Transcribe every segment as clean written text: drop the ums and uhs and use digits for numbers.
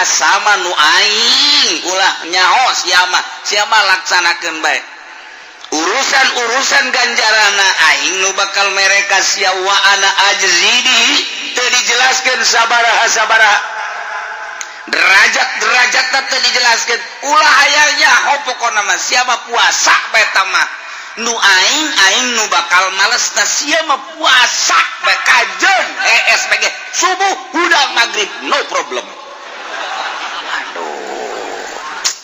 Puasa mah nu aing, ulah nyaho sia mah, sia mah laksanakeun bae. Urusan-urusan ganjarana aing nu bakal mereka sia. Wa ana ajzi bihi, teu dijelaskeun sabaraha sabaraha derajat derajat, teu dijelaskeun. Ulah hayang nyaho, pokona mah sia mah puasa bae mah nu aing, aing nu bakal males. Na sia mah puasa bae kajeun ESPG subuh hudang maghrib, no problem. Aduh,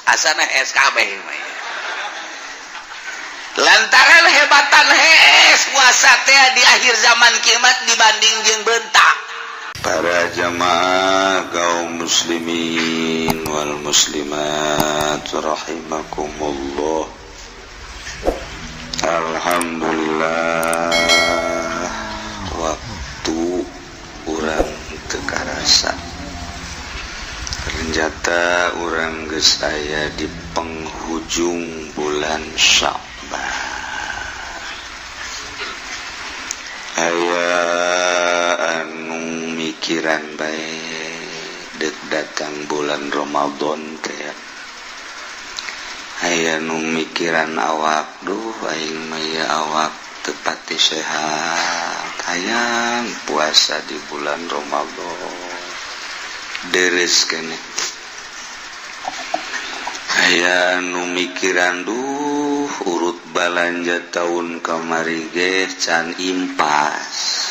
asana SKB mah lantaran hebatan hees puasa teh di akhir zaman kiamat dibanding jeung bentak. Para jamaah kaum muslimin wal muslimat rahimakumullah. Alhamdulillah, waktu urang teu karasa, ternyata urang geus aya di penghujung bulan Sya'ban. Aya anu mikiran bae dek datang bulan Ramadan teh, aya nu mikiran awak, duh, aing mah ya awak teu pati sehat, hayang puasa di bulan Ramadan deres kene. Aya nu mikiran, duh, urut balanja tahun kamari ge can impas,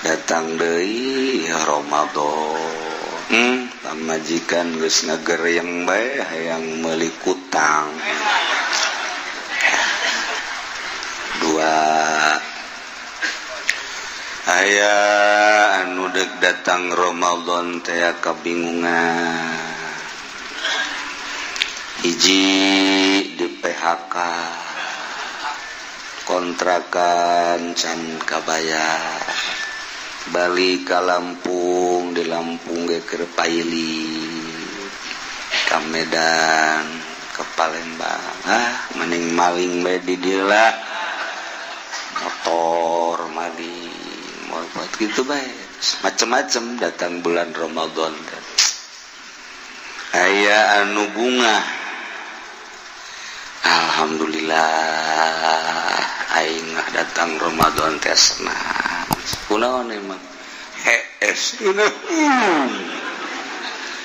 datang deui Ramadan, pamajikan geus ngagereng bae hayang meuli kutang dua. Aya anu dek datang Ramadan teh kabingungan, hiji di PHK, kontrakan can kabayar, balik ka Lampung, di Lampung ge keur pailit, ka Medan, ke Palembang, ah, mending maling bae di dieu lah, motor maling, mau buat gitu bae, macem-macem datang bulan Ramadan teh. Aya anu bunga, alhamdulillah, aing mah datang Ramadan teh senang. Kunaon emang? Hees,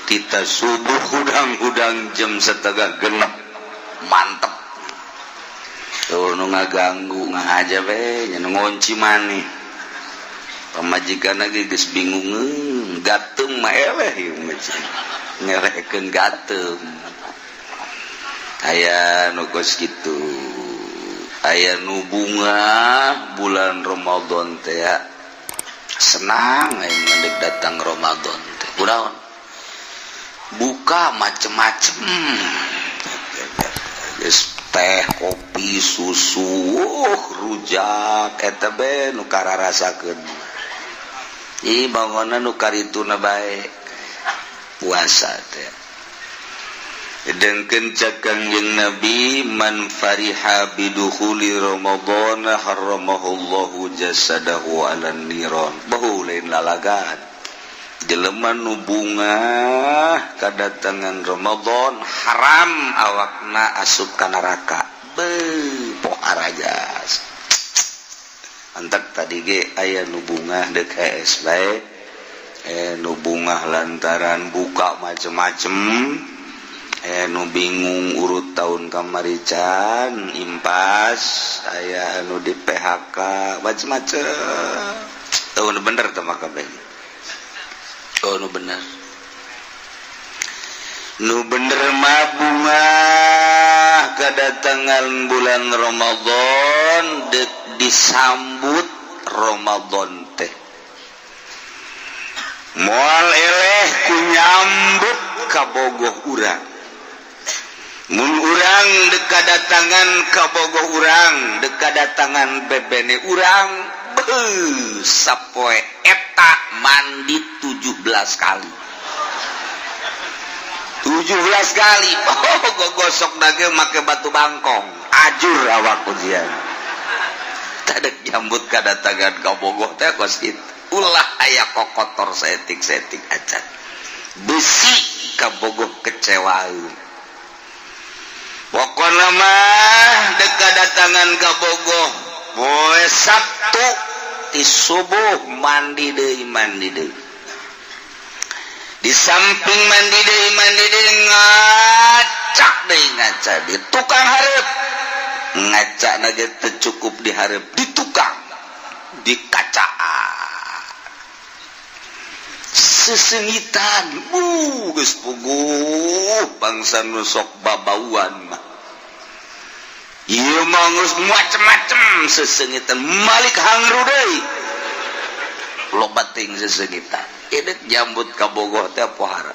kita subuh hudang-hudang jam 5.30, mantep tuh. Nu ngaganggu ngahaja be nya, nu ngunci maneh, pamajikan lagi geus bingung, gatem mah eleh ieu mah, ngelehkeun gatem. Aya nu kos kitu, aya nu bunga bulan Ramadan teh senang, aing mah dek datang Ramadan teh. Kunaon? Buka macem-macem geus, teh, kopi, susu, rujak, eta be nu kararasakeun. Ih, bangonan nu karituna bae puasa teh. Dengkeun cek Kangjeng Nabi, man fariha bidukhuli Ramadan harramahullahu jasadahu 'alan niran. Bahu lain lalagan, jelema nu bunga kadatangan Ramadan haram awakna asup ka neraka. Be poharajas antak tadi ge aya nu bunga dek hees bae, eh, nu bungah lantaran buka macem-macem, eh, nu bingung urut tahun kamari can impas, aya anu di PHK, macem-macem. Tuh, nu bener teh maka bae. Oh, nu bener, nu bener mah bunga kedatangan bulan Ramadan, dek disambut Ramadan teh moal eleh ku nyambut kabogoh urang. Mun urang dek kadatangan kabogoh urang, dek kadatangan bebene urang, beuh, sapoe eta mandi 17 kali, 17 kali. Oh, gosok dage make batu bangkong, ajur awak ujian. Tadek nyambut kadatangan kabogoh teh kos kitu. Ulah aya kokotor setik-setik acan. Bisi kabogoh kecewa. Pokokna mah dek kadatangan kabogoh poe Sabtu, di subuh mandi deui, mandi deui. Di samping mandi deui, mandi deui, ngacak deui, ngaca di tukang hareup. Ngaca ge teu cukup di hareup, di tukang, di kacaan sesengitan. Geus puguh bangsa nu sok babauan mah. Ieu mah geus macem-macem sesengitan, malik hangru deui, loba teuing sesengitan. Ieu jambut kabogoh teh pohara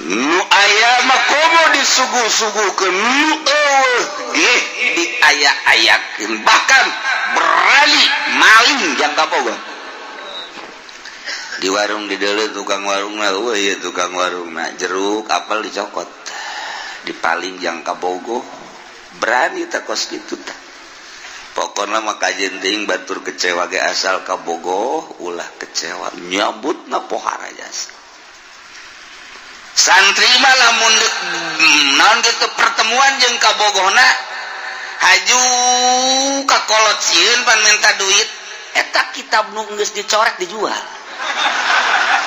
nu aya mah komo disuguh-suguhkeun, nu euweuh ge diaya-ayakeun, bahkan berani maling jang kabogoh. Di warung di deuleu tukang warungna, euweuh ieu tukang warungna, jeruk apel dicokot, dipaling jang kabogoh. Berani tak kos kitu tah. Pokokna mah kajeun teuing batur kecewa ge, asal kabogoh ulah kecewa. Nyambutna pohara jasa. Santri mah lamun deuk naon gitu, pertemuan jeung kabogohna, haju ka kolot sieun pan minta duit. Eta kitab nu geus dicoret dijual,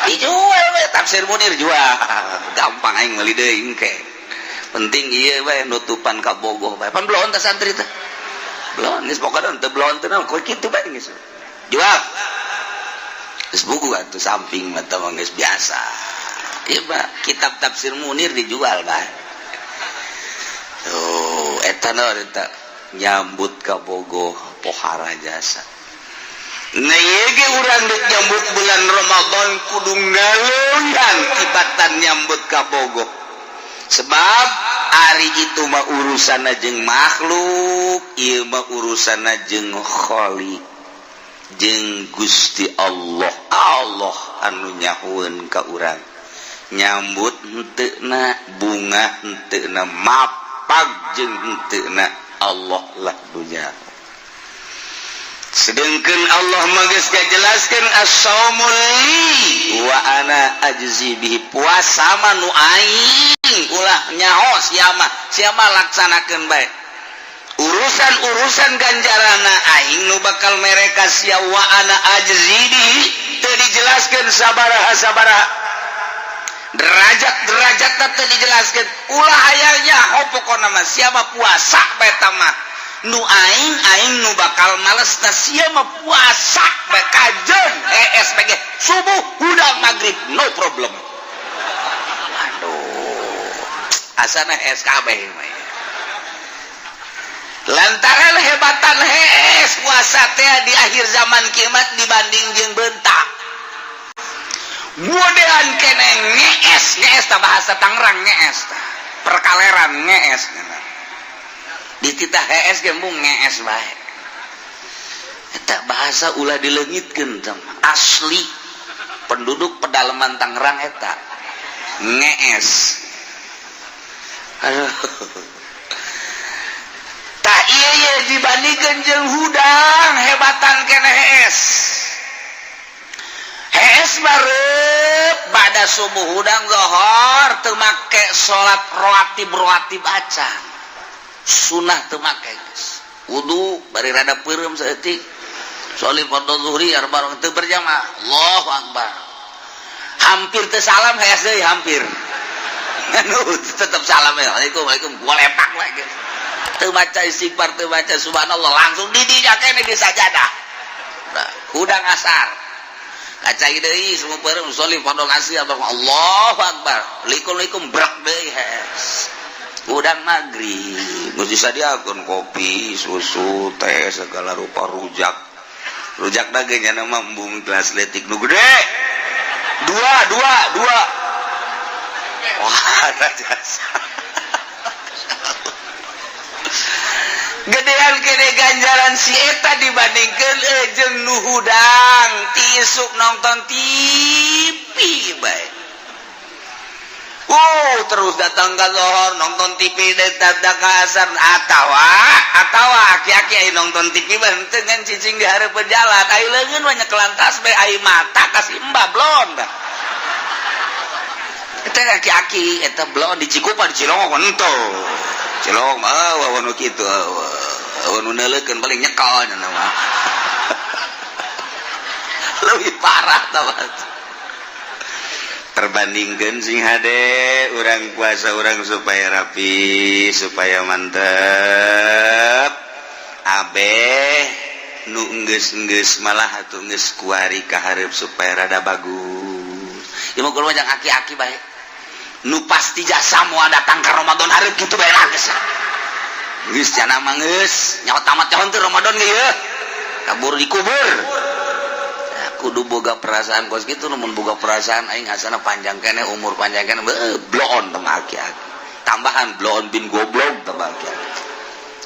dijual we. Tafsir Munir jual, gampang, aing meuli deui engke. Penting ieu we nutupan kabogoh bae. Pan belon teh santri teh, belon geus. Pokona teu belon teh naon, kitu bae geus jual, geus buku atuh. Samping mah mah geus biasa. Ieu mah kitab tafsir Munir dijual bae. Tuh, eta naon, eta nyambut kabogoh pohara jasa. Nah, ieu ge urang dek nyambut bulan Ramadan kudu ngaleuyan tibatan nyambut kabogoh, sebab ari itu mah urusan jeung makhluk, ieu mah urusan jeung Khalik, jeung Gusti Allah. Allah anu nyahueun ka urang nyambut henteuna, bunga henteuna, mapag jeung henteuna, Allah lah dunya. Sedangkan Allah mah geus ngajelaskeun, as-saumu li wa ana ajzi bihi. Puasa mah nu aing, ulah nyaho sia mah, sia mah laksanakeun bae. Urusan-urusan ganjarana aing nu bakal mereka sia. Wa ana ajzi bihi, teu dijelaskeun sabaraha sabaraha derajat-derajat, teu dijelaskeun. Ulah hayang nyaho, pokona mah sia mah puasa bae mah nu aing, aing nu bakal males. Na sia mah puasa bae kajeun ESPG subuh hudang maghrib, no problem. Aduh, asana SKB mah lantaran hebatan hees puasa teh di akhir zaman kiamat dibanding jeung bentak modelan kene ngees. Ngees tah bahasa Tangerang, ngees tah perkaleran. Ngees dititah hees ge embung ngees bae. Eta bahasa ulah dileungitkeun, asli penduduk pedalaman Tangerang eta ngees. Aduh, tah iya iya, dibandingkan jeung hudang hebatan kene hees. Hees barep pada subuh, hudang zohor, teu make salat rawatib, rawatib acan, sunah teu make geus. Wudu bari rada peureum saeutik, sholli fardhu zuhri arba, teu berjamaah, Allahu akbar, hampir teu salam, hees deui. Hampir anu tetep salam ya, Assalamualaikum, Waalaikum, gua lepak lagi. Teu maca istighfar, teu maca subhanallah, langsung didinya kene di sajadah. Nah, hudang asar kaca deui, semua peureum, sholli fardhu asri, Allahu akbar, likum likum, brak deui, hees. Hudang maghrib geus disadiakeun kopi, susu, teh, segala rupa, rujak. Rujak dagingnya nama embung gelas letik nu gede dua dua dua. Wah, jasa gedean kene ganjaran si eta dibandingkan jeung nu hudang ti isuk nonton TV bae. Terus datang ke lohor nonton TV, datang ke asar, atawa aki-aki aya nonton TV dengan cicing di hareupeun jalan, aya leungeun banyak kelantas bae, aya mata kasih embablon dah. Eta aki-aki eta bloon di Cikupa, di Cilongok henteu. Cilongok mah euweuh nu kitu, euweuh nu neuleukeun, paling nyekel nya mah. Lebih parah tah perbandingkan. Sing hade urang puasa, urang supaya rapi, supaya mantep. Abeh nu enggeus-enggeus malah atuh geus kuari ka hareup supaya rada bagus. Ieu mah kudu jang aki-aki bae nu pasti jasa moal datang ka Ramadan hareup kitu bae lah. Geus, geus cenah mah, geus nyawa tamat nyaho teu Ramadan ge ieu kabur dikubur. Kudu boga perasaan kos gitu. Namun boga perasaan aing asana panjang kene umur, panjang kene, bloon tong aki-aki tambahan bloon bin goblok tambah aki-aki.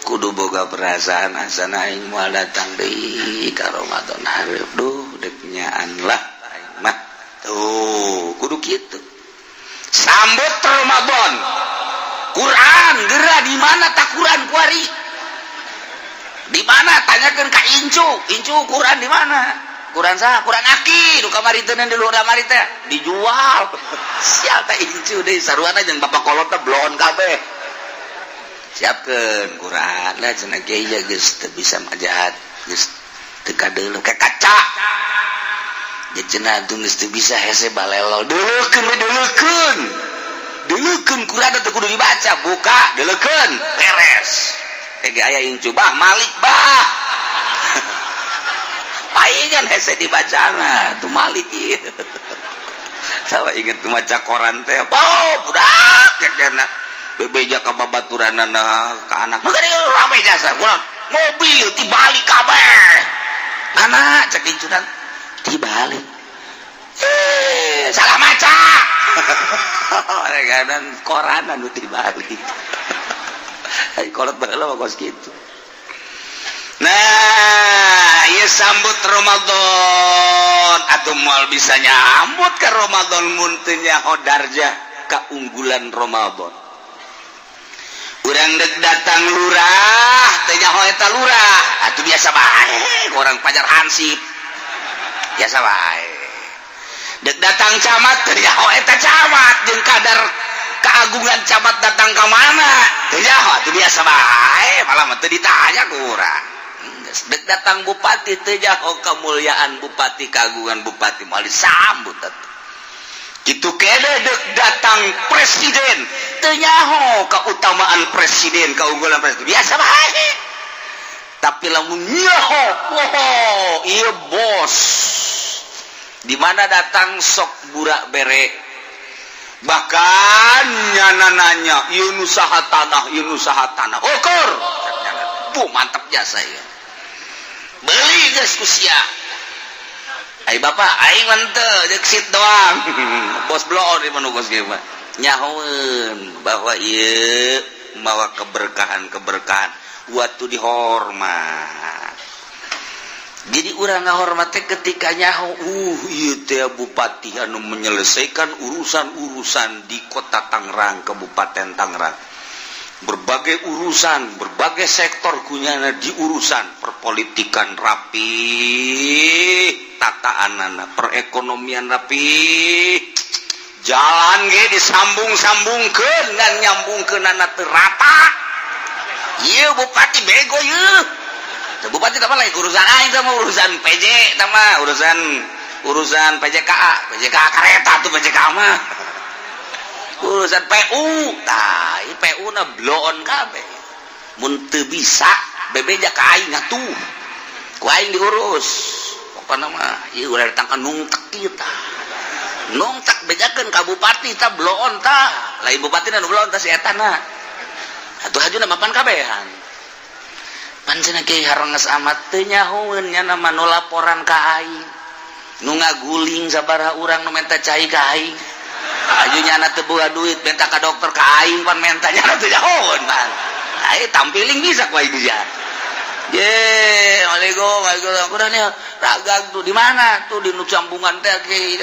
Kudu boga perasaan asana aing moal datang deui ka Ramadan hareup. Duh, dek nyaan lah aing mah. Tuh, kudu kitu sambut Ramadan. Quran geura di mana tak Quran kuari di mana? Tanyakan ka incu. Incu, Quran di mana? Quran sah? Quran aki nu kamari teh, di luhur kamari teh dijual. Sial teh incu deui, saruana jeung bapak kolot teh bloon kabeh. Siapkeun Quran lah cenah. Kiai ya geus teu bisa majahat, geus teu kadeuleu ka kaca. Jadi cenah tuh geus teu bisa, hese balelo. Deuleukeun we, deuleukeun, deuleukeun. Quran teh kudu dibaca, buka, deuleukeun, beres. Kayak aya incu, bah malik bah palingan hese dibacana tuh malik ieu. Salah inget tuh maca koran teh. Oh, budak kena bebeja ka babaturanana, ka anak. Maka dia rame jasa kurang mobil dibalik kabeh. Mana cek incunan dibalik, eh salah maca kadang koran anu dibalik. Ai kolot baheula mah kos kitu. Nah, ieu sambut Ramadan atau moal bisa nyambut ke Ramadan mun teu nyaho darjah keunggulan Ramadan. Urang dek datang lurah, teu nyaho eta lurah, atuh biasa bae, orang pajar hansip. Biasa bae. Dek datang camat, teu nyaho eta camat jeung kadar keagungan camat datang ke mana, teu nyaho, atuh biasa bae, malah mah teu ditanya ku urang. Dek datang bupati, teu nyaho kemuliaan bupati, keagungan bupati, moal disambut atuh. Gitu kene dek datang presiden, teu nyaho keutamaan presiden, keunggulan presiden, biasa bae. Tapi lamun nyaho, oh iya bos, di mana datang sok burak bere, bahkan nyana nanya ieu nu saha tanah, ieu nu saha tanah, ukur bu, mantap jasa ya, beli geus ku sia. Ai bapak aing mah teu jeung sit doang, bos bloon di mana kos kieu mah nyahoeun bahwa ieu mawa keberkahan-keberkahan waktu dihormat. Jadi urang ngahormat teh ketika nyaho, ieu teh bupati anu menyelesaikan urusan-urusan di kota Tangerang, Kabupaten Tangerang, berbagai urusan, berbagai sektor kunyana di urusan perpolitikan rapi, tataanana, perekonomian rapi, jalan ge disambung-sambungkeun ngan nyambungkeunana teu rata. Ieu bupati bego ieu. Teu bupati teh lain urusan aing teh mah, urusan PJ teh mah, urusan urusan PJKA, PJKA kareta tuh PJKA mah. Urusan PU, tah ieu PU na bloon kabeh. Mun teu bisa bebeja ka aing atuh. Ku aing diurus. Pokona mah ieu ulah datang ka nungtek ieu tah. Nungtek bejakeun ka bupati tah bloon tah. Lain bupati nu bloon tah, si eta na. Atuh hajuna mapan kabehan. Pan cenah kiai harenges amat teu nyahoeun nya mah nu laporan ka aing. Nu ngaguling sabaraha urang, nu menta cai ka aing. Aju nyana teu boga duit minta ka dokter ka aing, pan menta nyana teu nyahoeun pan. Ai tampiling bisa ku aing dia. Ye, Waalaikum, waalaikum. Udah nih, ragang tuh di mana? Tuh di nu sambungan teh kiai.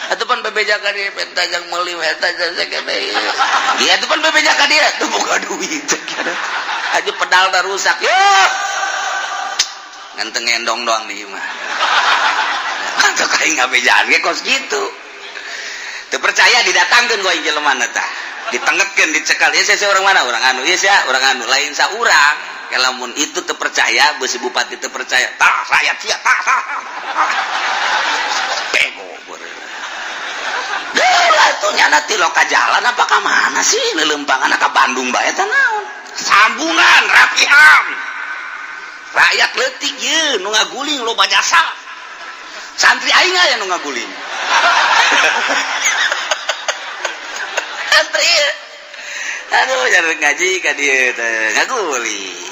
Atuh pan bebeja ka dia, menta jang meuli, menta jang sakene. Dia tuh pan bebeja ka dia, tuh boga duit. Aja pedal dah rusak. Yo. Ngan teu ngendong doang di mah. Mantap aing ngabejaan ge kos kitu. Teu percaya didatangkeun ku aing jelema tah, ditengetkeun, dicekal. Ieu sia orang mana? Orang anu. Ieu sia orang anu, lain saurang. Lamun itu teu percaya, besi bupati teu percaya tah, rakyat sia tah tah bego. Lah tuh nyana ti loka jalan apa ka mana sih, lelempangan ka Bandung bae tah, naon sambungan rapihan rakyat leutik ye nu ngaguling loba jasa, santri aing aya nu ngaguling santri. Aduh, jangan ngaji ka dieu teh ngaguling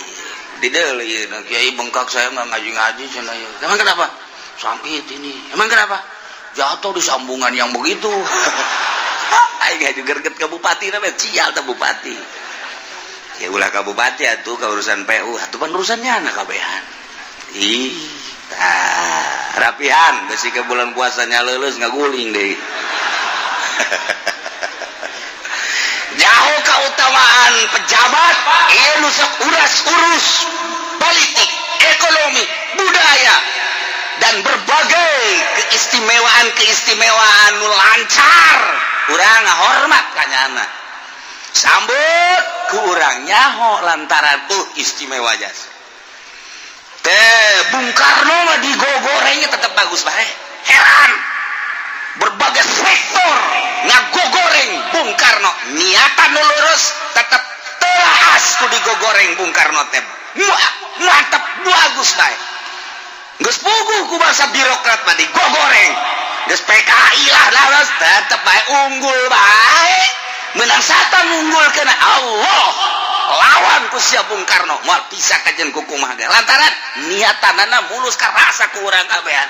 di deuleu ieu. Kiai bengkak, saya nggak ngaji-ngaji cenah ieu. Emang kenapa? Sakit ini. Emang kenapa? Jatuh di sambungan yang begitu. Aing ngaju gerget ke bupati namanya, cial teh bupati. Ya ulah ka bupati atuh, ka urusan PU atuh, pan urusannya anak kabehan. Ih, tah rapihan besi ke bulan puasanya lulus ngaguling deh. Jauh keutamaan pejabat ieu nu sok uras-urus politik, ekonomi, budaya, dan berbagai keistimewaan-keistimewaan nu lancar, urang ngahormat ka nyana, sambut ku urang nyaho lantaran istimewa jasa teh. Bung Karno mah digogorengnya tetap bagus bae. Heran, berbagai sektor ngagogoreng Bung Karno, niatan nu lurus tetap telaas ku digogoreng Bung Karno teh mantap bagus bae. Geus puguh ku bangsa birokrat mah digogoreng, geus PKI lah lah tetep bae unggul bae, menang satan unggul kena Allah lawan ku sia Bung Karno moal bisa kajen kukumaha ge lantaran niatanana mulus karasa ku urang kabehan.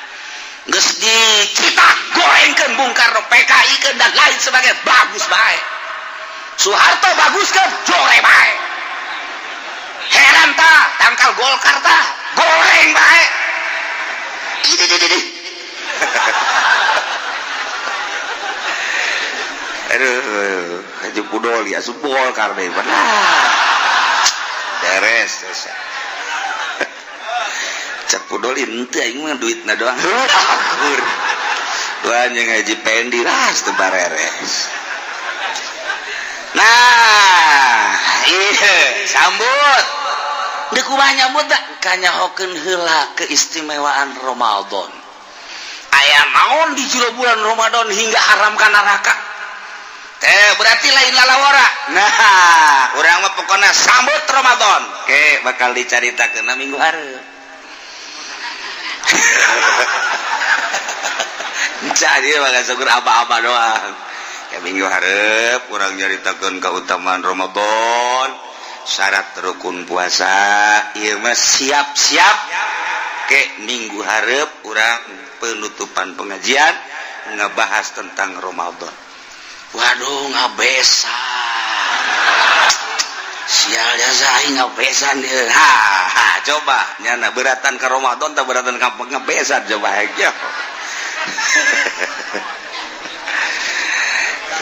Geus dicitak gorengkeun Bung Karno, PKI keun dan lain sebagainya, bagus bae. Soeharto baguskeun, jore bae. Heran tah tangkal Golkar tah goreng bae. Ini ini. Aduh, Haji Pudol ya asup Golkar deh. Beres. Cak Pudol ente aing mah duitna doang. Akur. Wah, jeung Haji Pendi lah teu bareres. Nah, iya sambut. Deuk kumaha nyambut da? Kanyahokeun heula keistimewaan Ramadan. Aya naon di jero bulan Ramadan hingga haram ka neraka? Teh berarti lain lalawara. Nah, urang mah pokona sambut Ramadan. Oke, bakal dicaritakeun minggu hareup. Jadi bakal syukur apa-apa doang. Ya minggu hareup urang nyaritakeun keutamaan Ramadan, syarat rukun puasa, ieu mah siap-siap ke minggu hareup urang penutupan pengajian ngebahas tentang Ramadan. Waduh, ngabesan. Sial jasa aing ngabesan ieu. Ha, ha, coba nyana beratan ke Ramadan tak beratan ka ngabesan, coba aja.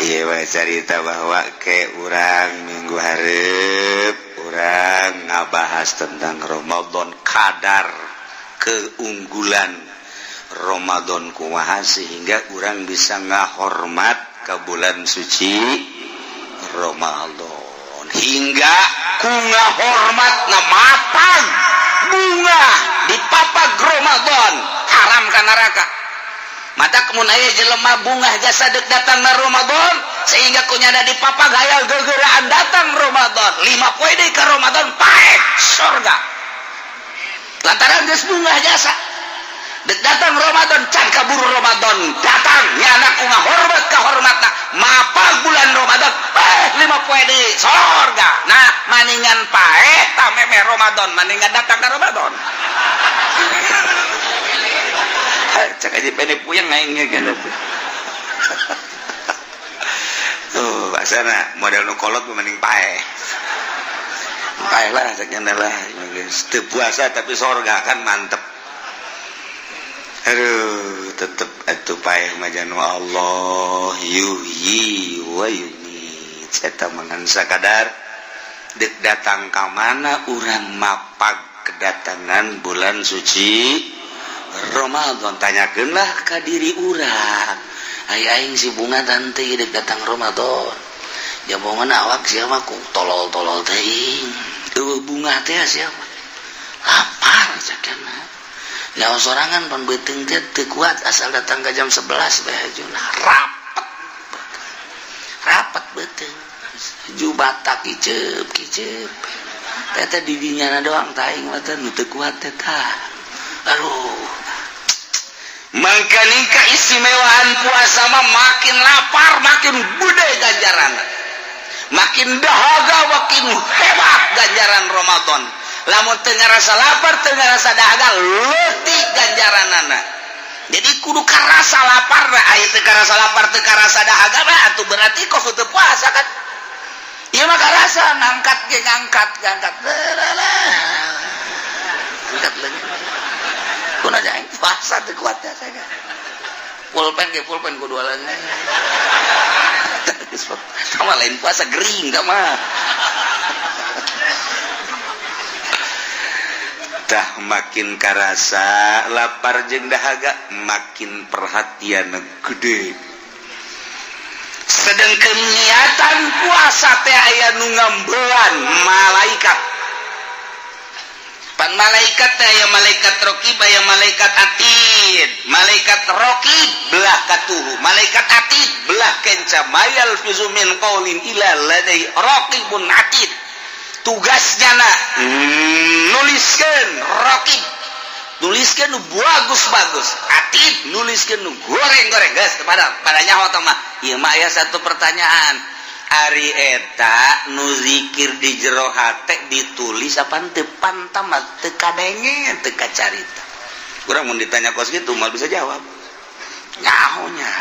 Iya mah cerita bahwa ke urang minggu hareup urang ngabahas tentang Ramadan, kadar keunggulan Ramadan kumaha sehingga urang bisa ngahormat ke bulan suci Ramadan hingga ku ngahormat na matang bunga di papag Ramadan haram ka neraka. Mata kemun aya jelema bunga jasa dek datang na Ramadan sehingga kunyana di papag hayal gegeraan datang Ramadan 5 poe deui ka Ramadan paeh surga lantaran geus bunga jasa dek datang Ramadan. Can kaburu Ramadan datang nyana ku ngahormat ka hormatna mapag bulan Ramadan paeh 5 poe deui surga. Nah, maningan paeh tah memeh Ramadan, maningan datang ka Ramadan. Cek aja pendek puyeng aingnya kan. Tuh, basana model nu kolot mending paeh. Paeh lah cek lah. Teu puasa tapi sorga kan mantep. Aduh, tetep atuh paeh mah janu Allah yuhyi wa yumiit. Eta mah ngan sakadar deuk datang ka mana urang mapag kedatangan bulan suci Ramadan, tanyakeunlah ka diri urang. Ai aing si bunga tante dek datang Ramadan. Ya bongan awak siapa ku tolol-tolol teuing. Eueuh bunga teh siapa? Lapar cakana. Nyawa sorangan pan beuteung teh teu kuat asal datang ka jam 11 bae hajuna. Rapet. Rapet beuteung. Ju batak kiceup kiceup. Teh teh di dinyana doang tah aing mah teh nu teu kuat teh tah. Aduh. Mangkaning keistimewaan puasa mah makin lapar makin gede ganjaran. Makin dahaga makin hebat ganjaran Ramadan. Lamun teu ngarasa lapar teu ngarasa dahaga leutik ganjaranana. Jadi kudu karasa lapar aya teu karasa lapar teu karasa dahaga mah atuh berarti kok teu puasa kan. Ieu mah karasa ngangkat ge ngangkat ngangkat. Angkat leungeun. Kuna aing puasa teu kuat ya saya. Pulpen ge pulpen kudu leungeun. Sama lain puasa gering gak mah. Tah makin karasa lapar jeung dahaga makin perhatian gede. Sedangkan niatan puasa teh aya nu ngambean malaikat. Pan malaikat teh aya malaikat raqib aya malaikat atid. Malaikat raqib belah katuhu, malaikat atid belah kenca. Mayal fizu min qaulin illa ladai raqibun atid. Tugasnya na nuliskeun raqib, nuliskeun nu bagus-bagus, atid nuliskeun nu goreng-goreng. Geus pada pada nyaho tah mah. Ieu mah aya satu pertanyaan. Ari eta nu zikir di jero hate ditulis apa teu pantamat teu kadenge teu kacarita. Urang mun ditanya kos kitu moal bisa jawab. Nyahonya.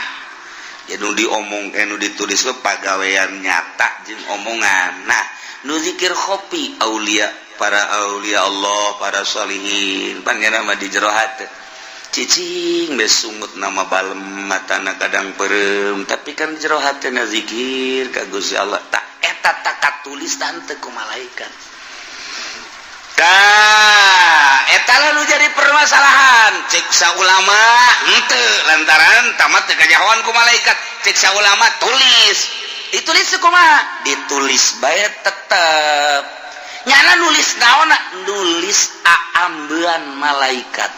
Ya nu diomong nu ditulis mah pagawean nyata jeung omongan. Nah, nu zikir khofi aulia para aulia Allah, para sholihin pangeran mah di jero hate. Cicing besungut nama balem matana kadang perem tapi kan jero hatena zikir ka Gusti Allah. Tak eta tak katulis tante ku malaikat. Tah eta lah nu jadi permasalahan. Cek ulama henteu lantaran tamat teu kajahoan ku malaikat. Cek ulama tulis. Ditulis kumaha? Ditulis bae tetep. Nyana nulis naonna? Nulis aambean malaikat.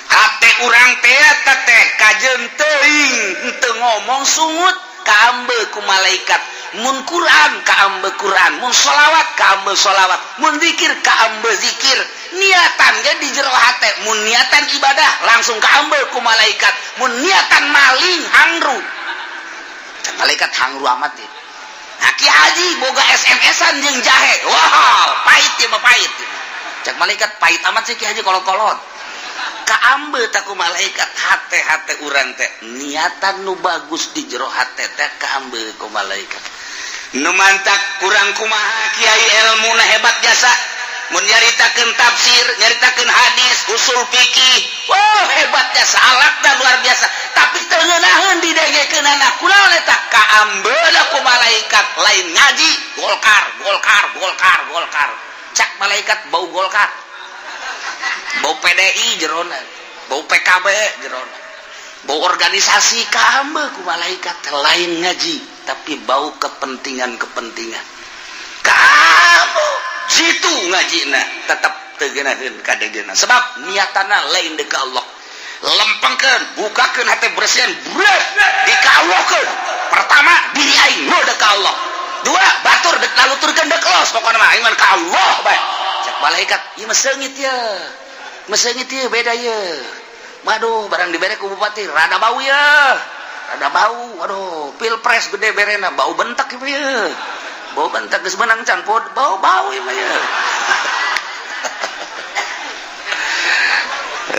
Hate urang teh teh kajeun teuing henteu ngomong sungut kaambe ku malaikat. Mun Quran kaambe Quran, mun sholawat kaambe sholawat, mun zikir kaambe zikir. Niatan ge di jero hate, mun niatan ibadah langsung kaambe ku malaikat, mun niatan maling hangru. Malaikat hangru amat ya. Nah, Ki Haji boga SMS-an jeung jahe. Wah, pahit ya mah pahit. Cek malaikat pahit amat sih Ki Haji kolot-kolot. Kaambe tak ku malaikat hate-hate urang teh niatan nu bagus di jero hate teh kaambe ku malaikat. Nu mantak kurang kumaha kiai ilmuna hebat jasa. Mun nyaritakeun tafsir, nyaritakeun hadis, usul fikih, wah hebat jasa, alatna luar biasa. Tapi teu ngeunaheun didengekeunana kunaon eta kaambe ku malaikat lain ngaji Golkar, Golkar, Golkar, Golkar. Cak malaikat bau Golkar. Bau PDI jerona, bau PKB jerona, bau organisasi kaambe ku malaikat lain ngaji tapi bau kepentingan-kepentingan. Kamu situ ngajina tetap teu geunaheun kadegena sebab niatana lain deuk ka Allah. Lempengkeun, bukakeun hate bersihan, brek dikawokkeun. Pertama diri aing nu deuk ka Allah. Dua, batur dek naluturkeun deuk los pokona mah aing mah ka Allah bae. Cek malaikat, ieu mah seungit ye. Mah seungit ye beda ye. Waduh, barang dibere ku bupati rada bau ye. Rada bau, waduh, pilpres gede berena bau bentak ieu ye. Bau bentak geus menang can pod bau-bau ieu mah ye.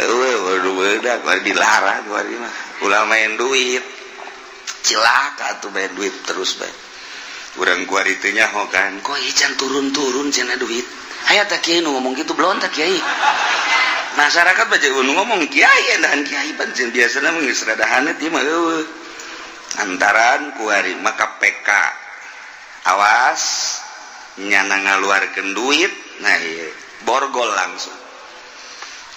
Waduh bedak dilarang kuari mah. Ulah main duit. Cilaka atuh main duit terus bae. Urang kuari teu nyaho kan, kok ieu can turun-turun cenah duit. Aya tah kiai nu ngomong kitu belon tah kiai. Masyarakat baca nu ngomong kiai dan kiai pancen biasana mah geus rada haneut ieu mah eueuh. Antaran kuari mah KPK. Awas nyana ngaluarkeun duit, nah ieu borgol langsung.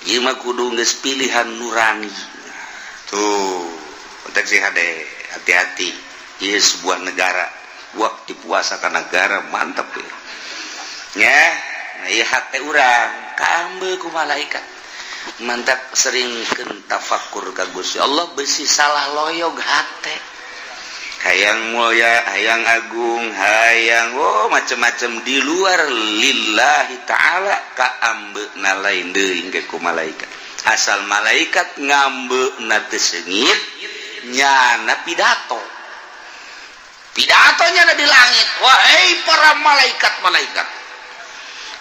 Ieu mah kudu geus pilihan nurani. Tuh, konteks si hade. Hati-hati, ieu sebuah negara. Waktu puasa ka negara mantep ya. Ya, nah, ieu hate urang kaambe ku malaikat. Mantap, seringkeun tafakur ka Gusti Allah, besi salah loyog hate. Hayang mulia, hayang agung, hayang, oh, macem-macem di luar lillahi ta'ala, kaambe na lain deui ke ku malaikat. Asal malaikat ngambe na teu seungit, nyana pidato. Pidatonya ada di langit. "Wahai para malaikat-malaikat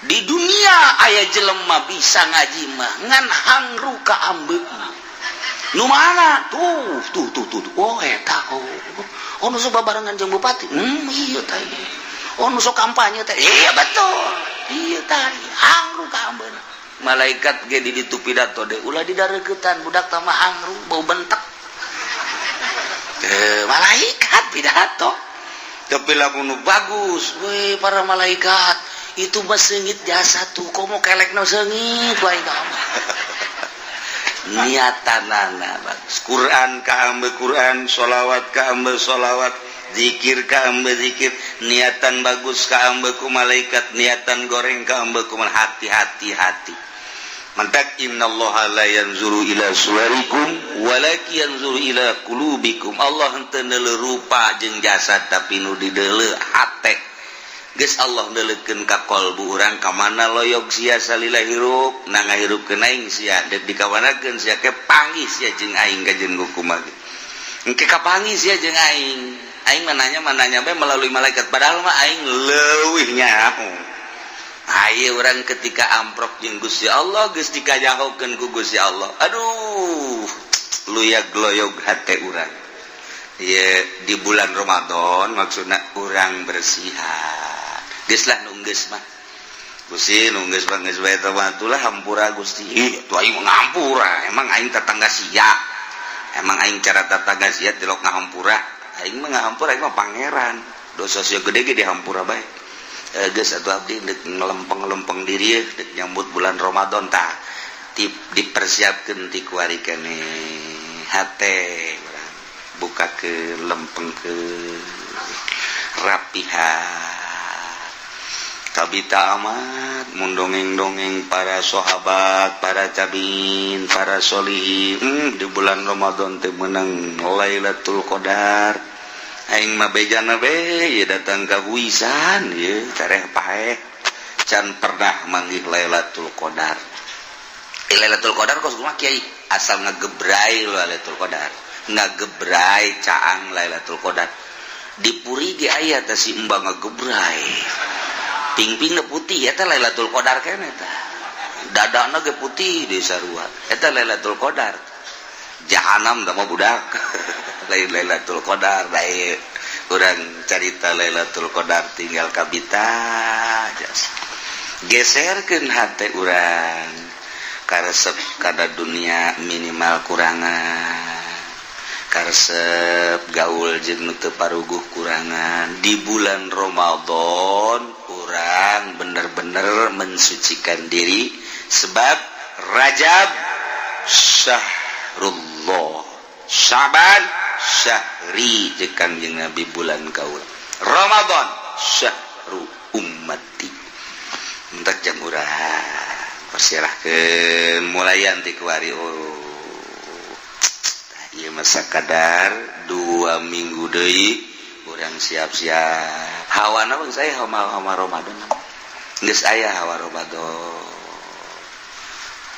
di dunia, aya jelema bisa ngaji mah ngan hangru ka ambeuna. Nu mana tuh? Tuh tuh tuh tuh. Oh, eta. Oh oh nu sok babarengan jeung bupati. Iya tah. Oh, nu sok kampanye teh. Iya, betul, iya tah, hangru ka ambeuna." Malaikat ge di ditu pidato deh, "Ulah didareukeutan, budak tah mah hangru, bau bentek." Eh, malaikat pidato. Tapi lamun nu bagus, "Weh, para malaikat, itu mah seungit jasa tuh, komo kelekna seungit wae." Kamu niatanana bagus, Quran kaambe Quran, sholawat kaambe sholawat, zikir kaambe zikir, niatan bagus kaambe ku malaikat, niatan goreng kaambe ku. Hati-hati, hati. Mantak innallaha la yanzuru ila suwarikum walakin yanzuru ila qulubikum. Allah henteu neuleuh rupa jeung jasad, tapi nu dideuleu hate. Geus Allah neuleukeun ka qalbu urang, ka mana loyog sia salila hirup, na ngahirupkeun aing sia, deuk dikawanakeun sia, ke panggih sia jeung aing ka jeung kumaha engke kapanggih sia jeung aing. Aing mananya mananya bae melalui malaikat, padahal mah aing leuwih nyaho. Ayo, orang ketika amprok jeung Gusti Allah, geus dikajahokeun ku Gusti Allah, aduh, luyak loyog hate urang. Ye, di bulan Ramadan maksudna urang bersihan. Geus lah, nu geus mah Gusti, nu geus mah geus bae mah atulah, hampura Gusti. Ih, tuh aing mah ngampura. Emang aing tetangga sia? Emang aing cara tetangga sia tilok ngahampura? Aing mah ngahampura, aing mah pangeran. Dosa sia gede ge dihampura bae. Eh, geus atuh, abdi deuk ngelempeng-lempeng diri dek nyambut bulan Ramadan. Tah, dipersiapkeun ti kuari keneh hate urang buka ke lempeng ke rapihan. Kabita amat mun dongeng-dongeng para sahabat, para tabiin, para solihin, di bulan Ramadan teh menang Lailatul Qadar. Aing mah bejana be ye datang ka Huisan ye tereh paeh can pernah manggih Lailatul Qadar. Eh, Lailatul Qadar kos kumaha, Kiai? Asal ngagebrai Lailatul Qadar, ngagebrai caang Lailatul Qadar. Di Puri ge aya teh si Mbak ngagebrai pingping putih, eta Lailatul Qadar keneh tah. Dadana ge putih di sarua, eta Lailatul Qadar. Jahanam tah mah, budak, lain Lailatul Qadar. Baik, urang carita Lailatul Qadar tinggal kabita geserkeun hate urang. Karesep kada dunia minimal kurangan, karesep gaul jeung nu teu paruguh kurangan. Di bulan Ramadan urang bener-bener mensucikan diri, sebab Rajab syahrullah, Syaban syahri jeung Kanjeng Nabi, bulan kaula, Ramadan syahru ummati. Entak jam urang pasirahkeun mulayan ti kuari. Oh, ieu masa kadar 2 minggu deui, urang siap-siap. Hawa bang saya hawa hawa Ramadan geus aya, hawa Ramadan.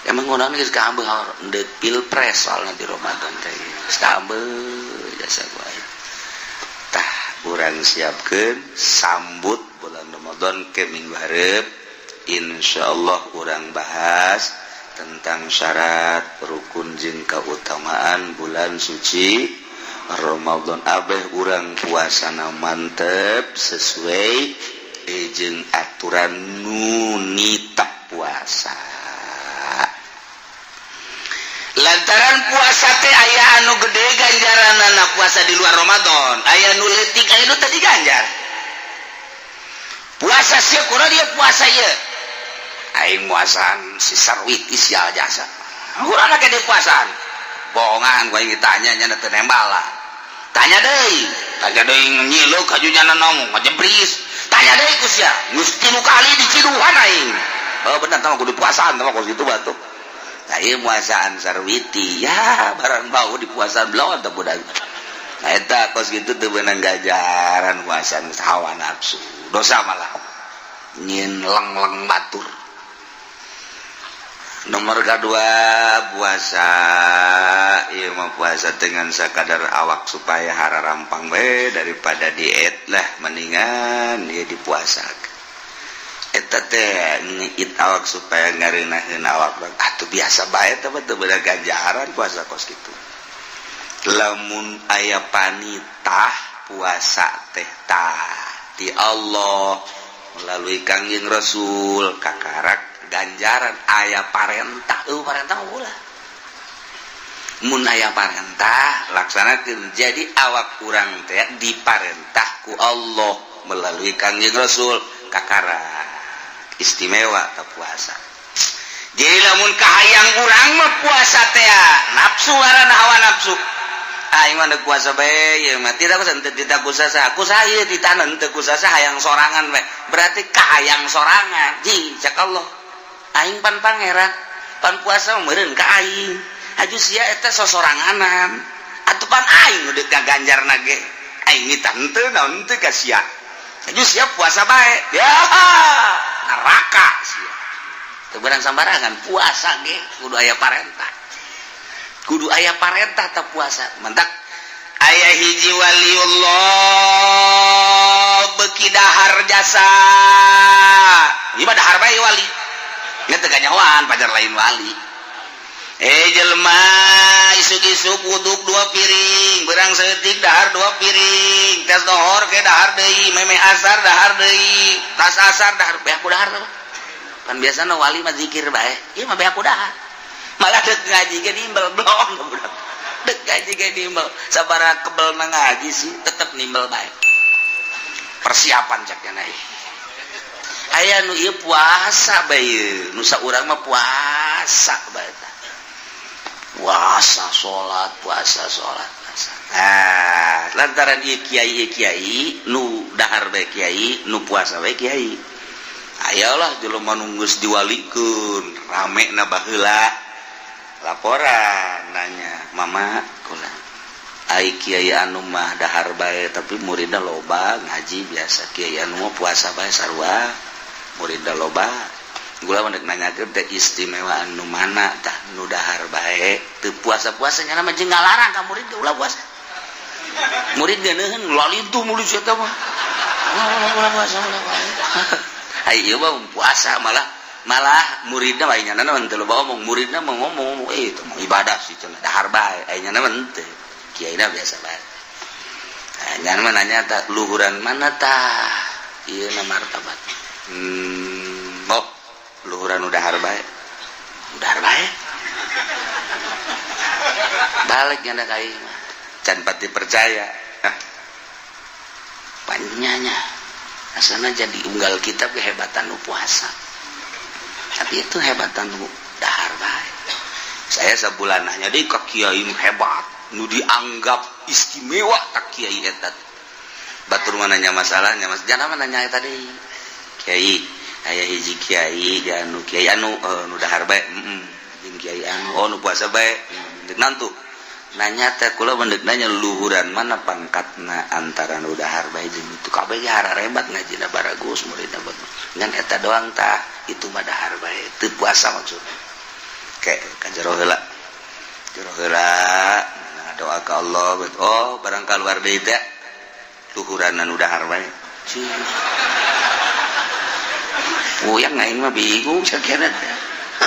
Emang ngono geus kaambe hawa deuk pilpres, soalna di Ramadan teh geus kaambe jasa gua. Tah, urang siapkeun sambut bulan Ramadan ke minggu hareup. Insyaallah urang bahas tentang syarat, rukun jeung keutamaan bulan suci Ramadan. Abeh urang puasana mantep sesuai jeung aturan nunita puasa, lantaran puasa teh aya anu gede ganjaran anak puasa di luar Ramadan, aya nu leutik, aya nu tadi ganjar puasa sia kurang dia puasa. Ye, aing muasaan si Sarwiti sial jasa kurang lagi di puasaan bohongan. Gua ingin tanya nya teu nembala. Tanya deui, tanya deui, nyileuk hajunya ngomong ngajebris. Tanya deui ku sia, geus tilu kali diciduhan aing. Oh, bener tah, kudu puasaan tah kos kitu batuk. Nah, ieu puasaan sarwiti ya, barang bau di puasaan belum teh budak. Nah, eta kos kitu teu beunang gajaran puasaan, hawa nafsu, dosa malah nyin leng-leng batur. Nomor kedua, puasa ieu mah puasa dengan sakadar awak supaya hararampang we, daripada diet lah mendingan dia dipuasa. Eta teh ngiit awak supaya ngareunaheun awak. Atuh biasa bae teh, teu beunang ganjaran puasa kos kitu. Lamun aya panitah puasa teh, tah ti Allah melalui Kangjeng Rasul kakarak ganjaran, aya parentah, parentah ulah. Mun aya parentah, laksanakeun. Jadi awak urang teh diparentah ku Allah melalui Kangjeng Rasul, kakarak istimewa tak puasa. Jadi lamun kahayang urang mah puasa teh nafsu, ngaranna hawa nafsu. Aing mah puasa bae ieu mah tidak kusa, tidak kusa, aku saya ditanan teu kusa, hayang sorangan bae. Berarti kahayang sorangan. Ji, cak Allah, aing pan pangeran, pan puasa meureun ka aing, aju sia eta sosoranganan. Atuh pan aing udah gaganjarna ge, aing nitah henteu, naon teu ka sia. Aju sia puasa bae ya, neraka sia. Teu beunang sambarangan puasa ge, kudu aya parentah, kudu aya parentah tak puasa. Mentak aya hiji waliullah beki dahar jasa. Ieu mah dahar bae wali. Nya teu kanyahoan pajar lain wali. Eh, jelema isuk-isuk wuduk dua piring, berang saeutik dahar dua piring, tes dohor ke dahar deui, meme asar dahar deui, tas asar dahar, beak ku dahar teh. Kan biasana wali mah zikir bae, ieu mah beak ku dahar. Malah dek ngaji ge nimbel blong budak. Dek ngaji ge nimbel, sabaraha kebel na ngaji sih tetep nimbel bae. Persiapan cak nya ieu. Aya nu ieu puasa bae, nu saurang mah puasa bae. Puasa salat, puasa salat, puasa. Ah, lantaran ieu kiai, ieu kiai nu dahar bae, kiai nu puasa bae kiai. Ayolah jelema nu geus diwalikeun rame na baheula, laporan nanya, "Mama, kula ai kiai anu mah dahar bae tapi muridna loba ngaji biasa, kiai anu mah puasa bae sarua muridna loba. Gula mah dek nanyakeun teh istimewa anu mana tah, nu dahar bae teu puasa-puasa?" Nya mah jeung ngalarang ka murid ge ulah puasa. Murid geuneuheun lalintuh murid sia mah, ulah, ulah puasa, ulah puasa. Ai ieu mah puasa malah malah muridna mah nya mah teu loba omong, muridna mah ngomong, "Eh, itu mah ibadah sih cenah, dahar bae." Ai nya mah henteu, kiaina biasa bae. Nah, nya mah nanya tah luhuran mana tah ieu na martabat. Oh, luhuran udah bae, udah bae. Balik nyanda ka aing mah can pati percaya. Ah, panyanya asana jadi unggal kitab kehebatan nu puasa, tapi itu hebatan nu dahar bae. Saya sebulan nanya deui ka kiai nu hebat, nu dianggap istimewa tak kiai eta. Batur mah nanya masalahnya, mas jangan mah nanya tadi kiai, aya hiji kiai anu kiai anu nu dahar bae, jeung kiai anu, oh, nu puasa bae. Deuk nantu nanya teh, kula mendek nanya luhuran mana pangkatna antara nu dahar bae jeung itu? Kabeh ge hebat, ngajina baragus, muridna bagus, ngan eta doang tah, itu mah dahar bae teu puasa maksudna. Kayak ka jero heula, jero heula doa ke Allah. Oh, barang keluar deui teh luhuran anu dahar bae. Puyang aing mah bingung sakira teh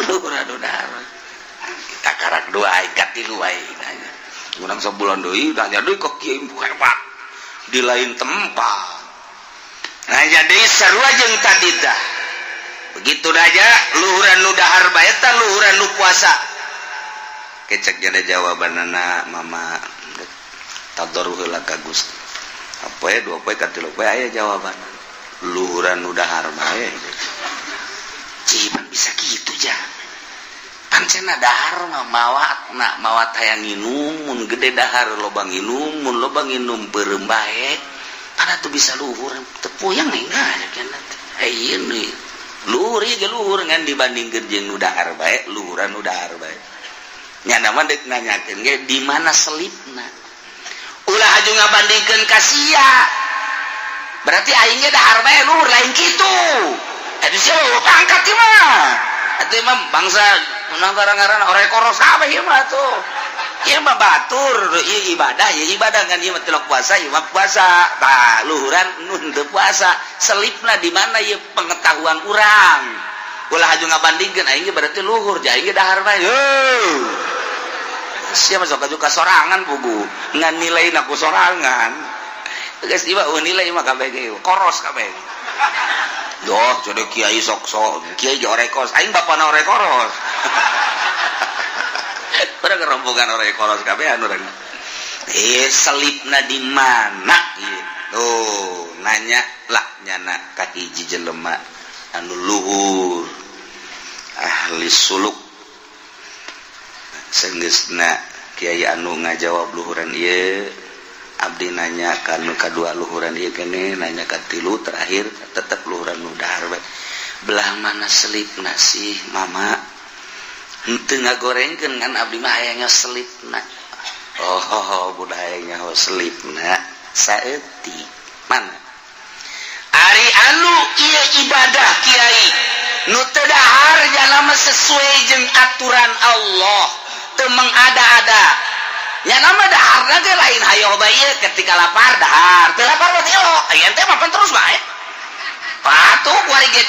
luhuran anu dahar. Kita karak dua aing katilu aing nanya. Urang sebulan deui nanya deui ka kiai hebat di lain tempat. Nanya deui sarua jeung tadi tah. Begitu aja luhuran nu dahar bae tah luhuran nu puasa. Kecek ada jawabanana, "Mama, tadarruh heula ka Gusti." Apa ya, dua poe katilu poe aya jawaban luhuran nu dahar bae. Cipan bisa gitu ja, pan Pan cenah dahar mah mawat na mawat hayang nginum, mun gede dahar loba nginum, mun loba nginum beureum bae. Pada tuh bisa luhur, teu puyeng enggak cenah. Eh, ieu nih. Luhur ieu ge luhur, ngan dibandingkeun jeung nu dahar bae, luhuran nu dahar bae. Nya mah deuk nanyakeun ge di mana selipna. Ulah aju ngabandingkeun ka sia. Berarti aing ge dahar bae luhur, lain kitu. Atuh sia pangkat ieu mah. Atuh mah bangsa menang ngaran orek koros kabeh ieu mah tuh. Ieu mah batur, ieu ibadah, ieu ibadah kan ieu mah tilok puasa, ieu mah puasa. Tah, luhuran nu teu puasa. Selipna di mana ieu pengetahuan urang. Ulah aju ngabandingkeun aing ge berarti luhur, ja aing ge dahar bae. Heuh. Sia masuk aju ka sorangan pugu. Ngan nilaina ku sorangan. Geus ieu mah nilai mah kabeh ge koros kabeh. Doh, jadi kiai sok sok, kiai ge orekos, aing bapana orek koros. Urang rombongan orek koros kabeh anu urang. Eh, selipna di mana ieu? Tuh, nanya lah nyana ka hiji jelema anu luhur ahli suluk. Senggeusna kiai anu ngajawab luhuran ieu, abdi nanya ka nu kadua luhuran ieu kene, nanya ka tilu, terakhir tetep luhuran nu dahar bae. Belah mana selipna sih, Mama? Henteu ngagorengkeun, ngan abdi mah hayangnya selipna. Oh, oh, oh budak hayangnya ho selipna saeutik. Mana? Ari anu ieu ibadah kiai nu teu dahar jalama sesuai jeung aturan Allah, teu mengada-ada. Nya nama dahar ge lain hayo bae, ketika lapar dahar, teu lapar mah teu. Aya teh mapan terus bae. Patuh kuari ge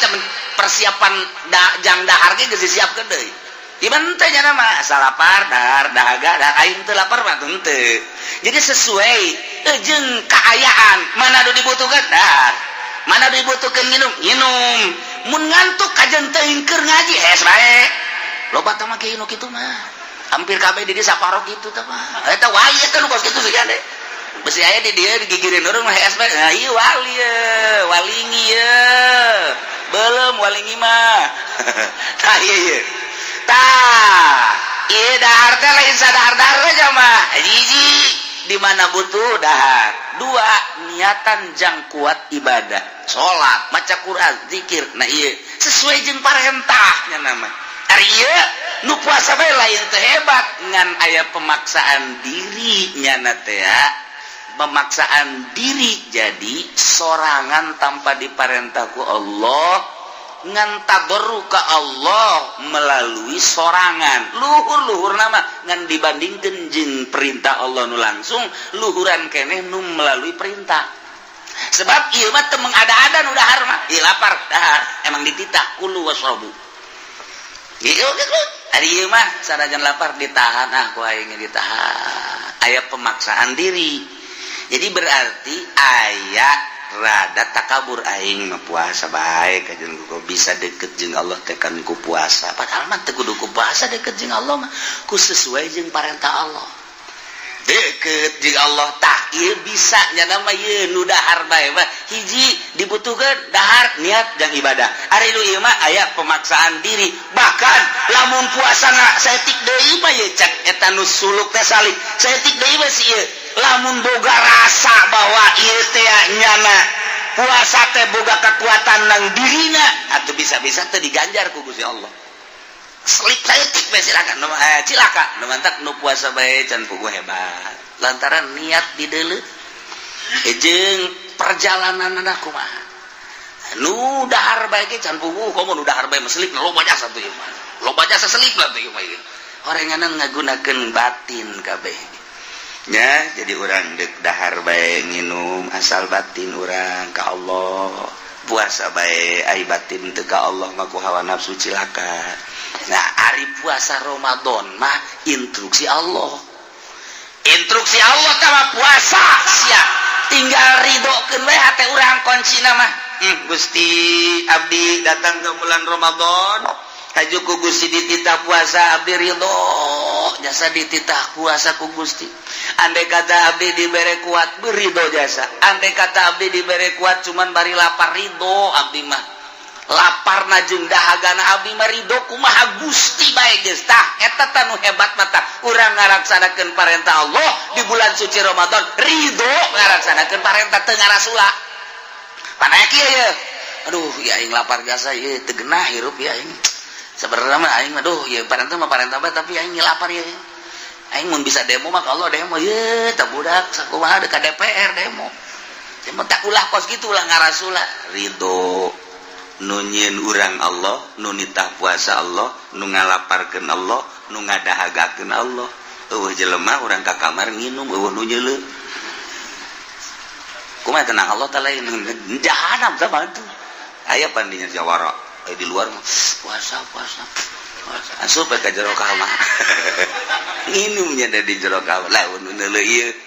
persiapan da, jang dahar ge geus disiapkeun deui. Di teh nya nama asal lapar dahar, dahaga dahar, aing teu lapar mah henteu. Jadi sesuai jeung kaayaan, mana nu dibutuhkan dahar, mana dibutuhkan minum, minum. Mun ngantuk kajen teuing keur ngaji hes bae. Loba tah mah kieu nu kitu mah. Hampir kabeh di dia saparo gitu tah mah. Eta wali eta nu kos kitu sih deh. Besi aya di dia digigirin urang mah hees bae. Nah, ieu wali ye, walingi ye. Belum walingi mah. Tah ieu ye. Tah, ieu dahar teh lain sadahar-dahar aja mah. Hiji, di mana butuh dahar. Dua, niatan jang kuat ibadah. Salat, maca Quran, zikir. Nah ieu sesuai jeung parentahnya nama. Ari ieu nu puasa bae lain teu hebat, ngan aya pemaksaan diri nyana teh ya. Pemaksaan diri jadi sorangan tanpa diparentah ku Allah, ngan tadarru ka Allah melalui sorangan. Luhur-luhur nama ngan dibandingkeun jeung perintah Allah nu langsung, luhuran keneh nu melalui perintah. Sebab ieu mah teu mengada-ada nu dahar mah. Ieu lapar dahar, emang dititah kulu wasrobu. Ieu gitu. Ari ieu mah sanajan lapar ditahan, ah ku aing ditahan. Aya pemaksaan diri. Jadi berarti aya rada takabur, aing mah puasa bae kajen kok bisa deket jeung Allah teh kan ku puasa. Padahal mah teu kudu ku puasa deket jeung Allah mah, ku sesuai jeung parentah Allah. Deket jeung Allah tah ieu bisa nya nama ieu nu dahar bae mah. Hiji, dibutuhkeun dahar niat jang ibadah. Ari nu ieu mah aya pemaksaan diri. Bahkan lamun puasana saeutik deui mah ieu cek eta nu suluk teh salib. Saeutik deui mah si ieu lamun boga rasa bahwa ieu teh nyana puasa teh boga kekuatan nang dirina atau bisa-bisa teh diganjar ku Gusti Allah. Selip saeutik bae silakan nu cilaka nu mantak nu puasa bae can puguh hebat lantaran niat dideuleu jeung perjalanan kumaha. Nu dahar bae ge can puguh, komo nu dahar bae mah selip loba jasa tuh ieu mah, loba jasa selip lah tuh ieu mah. Orenganan ngagunakeun batin kabeh nya. Jadi urang dek dahar bae nginum asal batin urang ka Allah, puasa bae ai batin teu ka Allah mah ku hawa nafsu cilaka. Nah, ari puasa Ramadan mah instruksi Allah, instruksi Allah tah puasa sia tinggal ridhokeun we hate urang. Kuncina mah, Gusti, abdi datang ke bulan Ramadan, haju ku Gusti dititah puasa, abdi ridho jasa dititah puasa ku Gusti. Andai kata abdi dibere kuat, beridho jasa. Andai kata abdi dibere kuat cuman bari lapar, ridho abdi mah. Laparna jeung dahagana abdi mah ridho, kumaha Gusti bae geus. Tah, eta tah nu hebat mata urang ngalaksanakeun parentah Allah di bulan suci Ramadan, ridho ngalaksanakeun parentah, teu ngarasula. Panaya kieu ye, aduh ya, aing lapar jasa ye, teu genah hirup ya aing. Sebenarnya mah aing, aduh ya, parentah mah parentah bae, tapi aing lapar ya. Aing mun bisa demo mah kalau demo ye, tak budak sakumaha ka DPR demo. Demo tak ulah kos kitu, ulah ngarasula, ridho. Nu nyieun urang Allah, nu nitah puasa Allah, nu ngalaparkeun Allah, nu ngadahagakeun Allah. Euweuh jelema, urang ka kamar nginum, euweuh nu nyeuleu. Kumaha tenang Allah ta lain jahanam sama tuh. Aya pandinya jawara di luar mah puasa, puasa, puasa, asup ka jero kamar, nginumnya ada di jero kamar lah nu neuleuh ieu.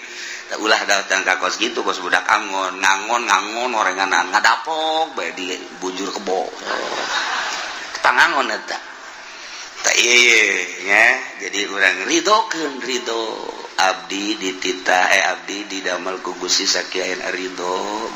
Ulah datang ka kos gitu, kos budak angon ngangon ngangon orenganan ngadapok bae di bujur kebo pangangon eta. Tak iya ya, jadi urang ridhokeun, ridho. Abdi ditita, eh, abdi didamel ku Gusti sakieu, ridho.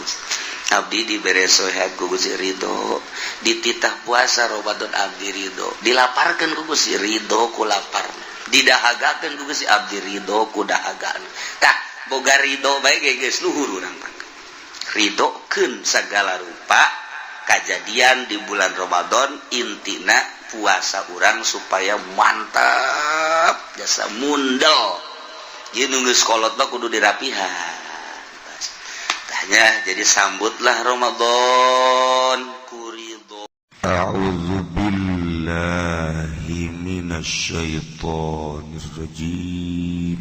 Abdi dibere sehat ku Gusti, ridho. Dititah puasa Ramadan, abdi ridho. Dilaparkeun ku Gusti, ridho ku lapar. Didahagakeun ku Gusti, abdi ridho ku dahagaan. Tah, boga ridho bae geus luhur urang. Ridhokeun segala rupa kejadian di bulan Ramadan. Intina puasa urang supaya mantap jasa mundel. Ieu nu geus kolot mah kudu dirapihan. Tanya, jadi sambutlah Ramadan ku ridho. أعوذ بالله من الشيطان الرجيم.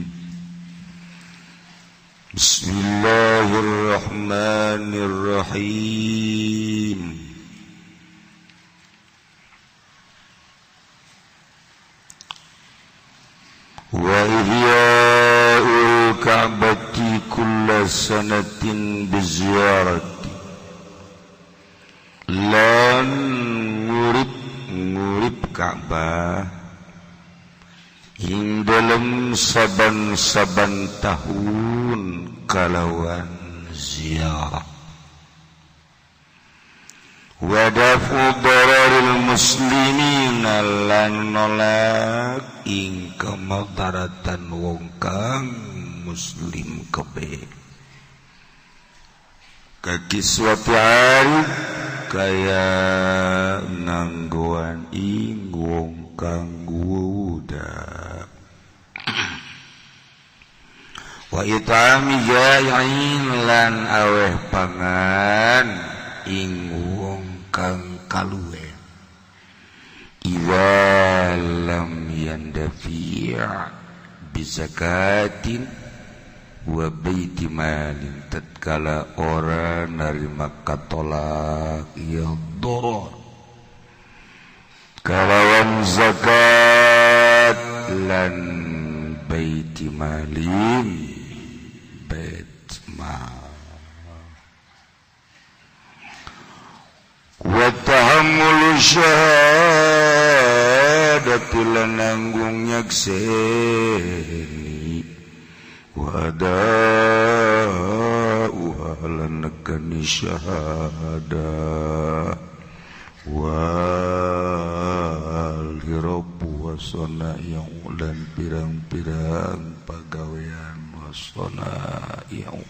بسم الله الرحمن الرحيم. وإحياء الكعبة كل سنة بزيارة lan ngurip ngurip Ka'bah ing dalem saban-saban tahun kalawan ziarah. Wa dafu dararil muslimin lan nolak ing kemadaratan wong kang muslim kebe kaki suatu hari kaya nganggoan ing wong kang wuda. Wa it'ami jai'in lan aweh pangan ing wong kang kaluwe idza lam yandafi' bizakatin wa baiti malin tatkala ora narima katolak ya doror kalawan zakat lan baiti malin, bait mal. Wa tahammulu syahadati lan nanggung nyakseni wa ada'uha lan nekani syahadah wal hirabu wasona yang dan pirang-pirang pagawean wasona yang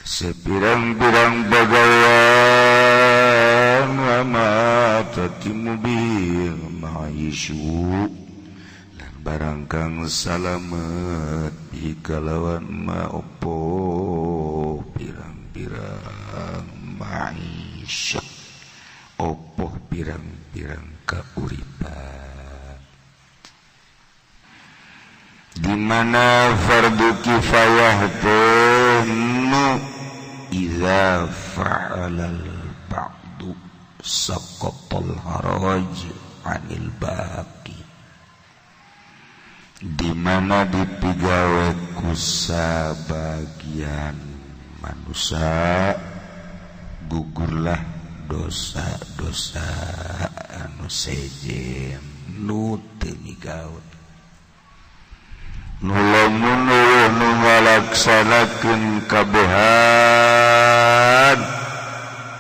sepirang-pirang pagawean. Wa ma tatimu bil ma'isyu lan barang kang salamet bi kalawan ma opo pirang-pirang ma'isyah opo pirang-pirang kauripan. Di mana fardu kifayah teh nu idza fa'alal ba'du saqatal haraj 'anil baqi, di mana dipigawe ku sabagian manusia gugurlah dosa-dosa anu sejen nu teu migawe, nu lamun nu ngalaksanakeun kabehan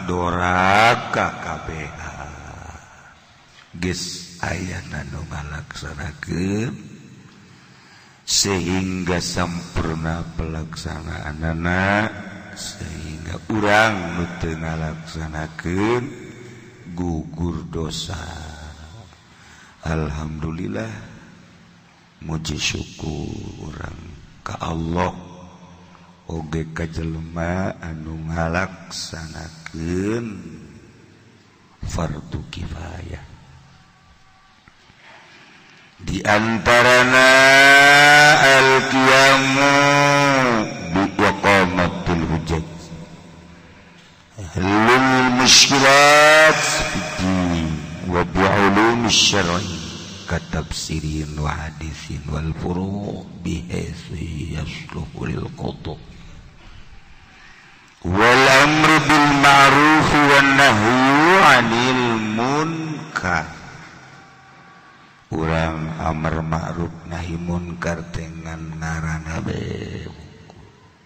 doraka kabeh. Geus ayana nu ngalaksanakeun sehingga sampurna pelaksanaanana, sehingga urang nu teu ngalaksanakeun gugur dosa. Alhamdulillah, muji syukur urang ka Allah oge ka jelema anu ngalaksanakeun fardu kifayah. Di antarana al-qiyamu bi iqamatil hujjah, halul musykilat fid wa bi ulum syar'i katafsirin wa hadisin wal furu' bihaitsu yasluhu lil qada wal amru bil ma'ruf wan nahyu 'anil munkar. Urang amar ma'ruf nahi munkar dengan ngaranna be,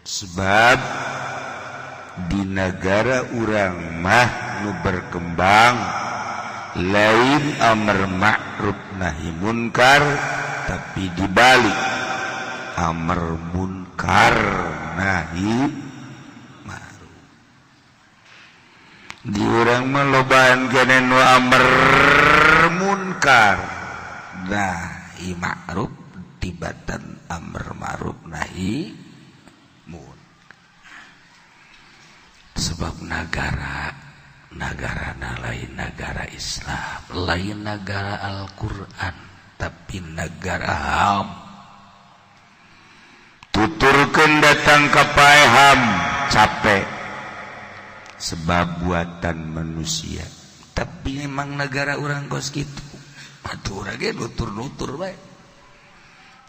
sebab di negara urang mah nu berkembang lain amar ma'ruf nahi munkar, tapi dibalik amar munkar nahi ma'ruf. Di urang mah lobaan keneh nu amar munkar nahi ma'ruf tibatan amar ma'ruf nahi munkar, sebab negara negara lain negara Islam, lain negara Al-Quran, tapi negara HAM. Tuturkeun datang ka paeham capek sebab buatan manusia, tapi memang negara urang kos kitu atuh urang ge nutur-nutur bae.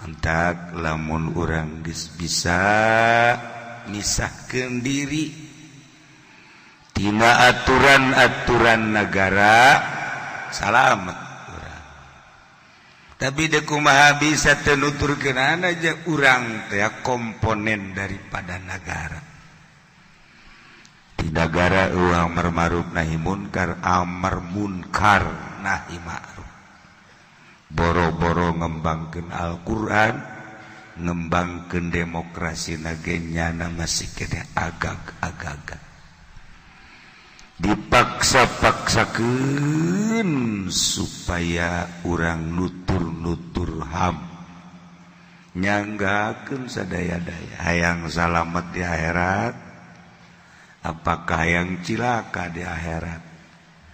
Entak lamun urang geus bisa misahkeun diri tina aturan-aturan negara, salamet urang. Tapi de kumaha bisa teu nuturkeun aja urang teh komponen daripada negara. Di negara urang amar ma'ruf nahi munkar, amar munkar nahi ma'ruf. Boro-boro ngembangkeun Al-Qur'an, ngembangkeun demokrasi nyana masih keneh agag-agagan, dipaksa-paksakeun supaya urang nutur-nutur HAM, nyanggakeun sadaya-daya. Hayang salamet di akhirat apakah hayang cilaka di akhirat?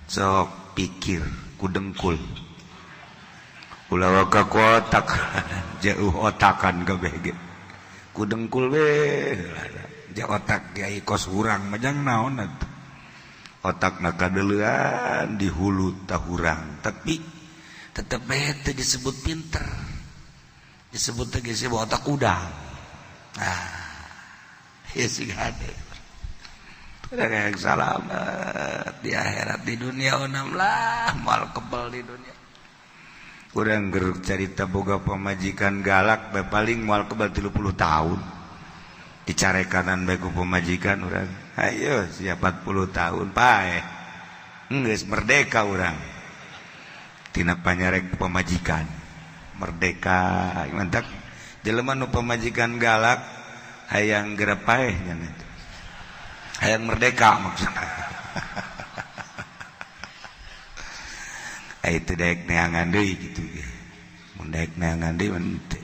Sok pikir ku dengkul, ulah ka otak jauh, otakan kabeh ge ku dengkul we ja otak kiai kos urang majang naon atuh. Otak kadeleuan di hulu tahurang, tapi tetep bae teu disebut pinter, disebut teh geus otak udang. Nah, ya sih hade yang salamet di akhirat. Di dunia onam lah moal kebal. Di dunia urang geruk carita boga pamajikan galak bae paling moal kebal 30 tahun, dicarekanan bae ku pamajikan urang. Ayo siap 40 tahun paeh, geus merdeka urang tina panyarek pamajikan, merdeka. Mantap jelema nu pamajikan galak hayang geura paeh nya, hayang merdeka maksudna. Itu daek neangan deui kitu ge, mun daek neangan deui mah henteu.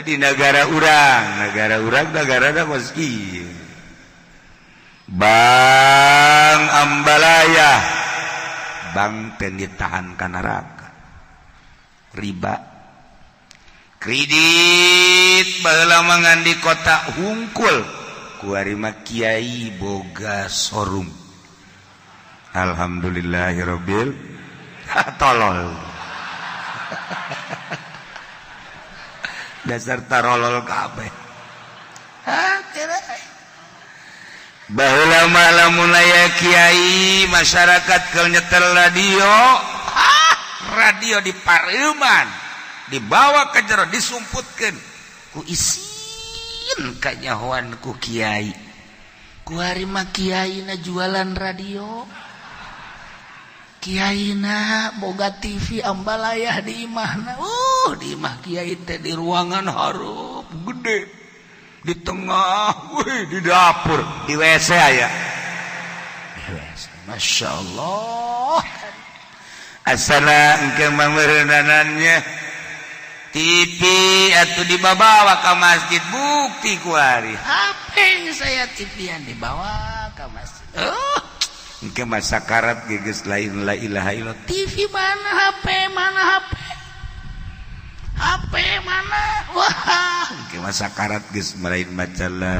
Di negara urang, negara urang negarana kos kieu. Bang Ambalaya, bang teh ditahan ka neraka riba kredit. Baheula mah ngan di kota hungkul, kuari mah kiai boga showroom. Alhamdulillahirabbil tolol, dasar tarolol kabeh. Baheula mah lamun aya kiai masyarakat keur nyetel radio, radio di pareuman dibawa ke jero disumputkeun ku isin kanyahoan ku kiai. Kuari mah kiai na jualan radio. Kiaina boga TV ambalayah di imahna. Di imah kiai teh di ruangan hareup gede, di tengah, wih, di dapur, di WC aya. Di WC. Masya Allah, asana engke meureunanannya TV atuh dibawa ka masjid, bukti kuari HP saya TV-an dibawa ke masjid. Oh, engke masa karat geus lain la ilaha illallah. TV mana, HP mana, HP HP mana, wah, engke masa karat geus lain maca la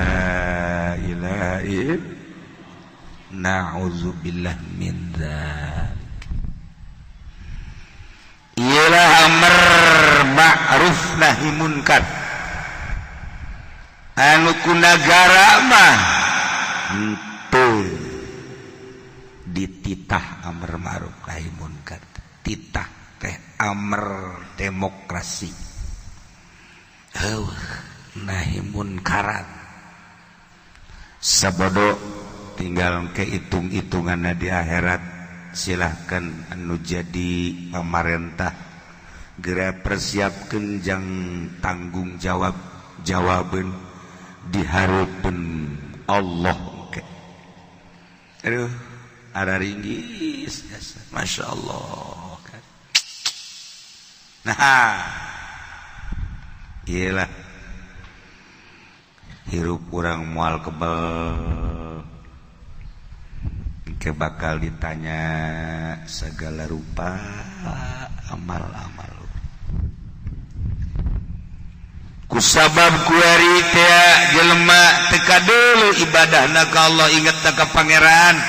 ilaha illallah. Na'udzubillah min dzalik. Iyalah amar ma'ruf nahi munkar anu ku nagara mah henteu dititah amar ma'ruf nahi munkar, titah teh amar demokrasi, heuh, nahi munkaran sabodo. Tinggal ke hitung-hitungan di akhirat. Silahkan anu jadi pamarentah geura persiapkan jang tanggung jawab, jawaban di hareupeun Allah. Oke, aduh, ada ringgis. Masya Allah. Nah, iyalah hirup kurang mual kebel ke bakal ditanya segala rupa amal-amal. Kusabab kuari teh jelema teka dulu ibadahna ka Allah, inget ka Pangeran,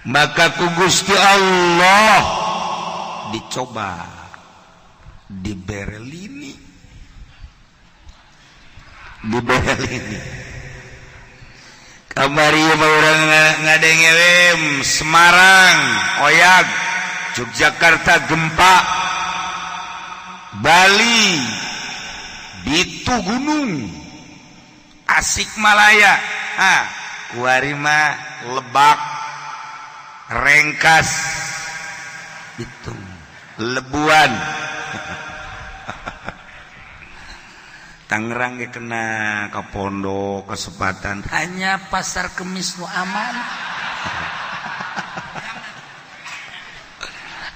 maka ku Gusti Allah dicoba, diberelini, diberelini. Kamari urang ngadenge Semarang oyag, Yogyakarta gempa, Bali itu gunung, Tasikmalaya, ah, kuari mah Lebak, Rengkas, Bitung, Lebuan, Tangerang ge kena ke pondok kesempatan. Hanya Pasar Kemis nu aman.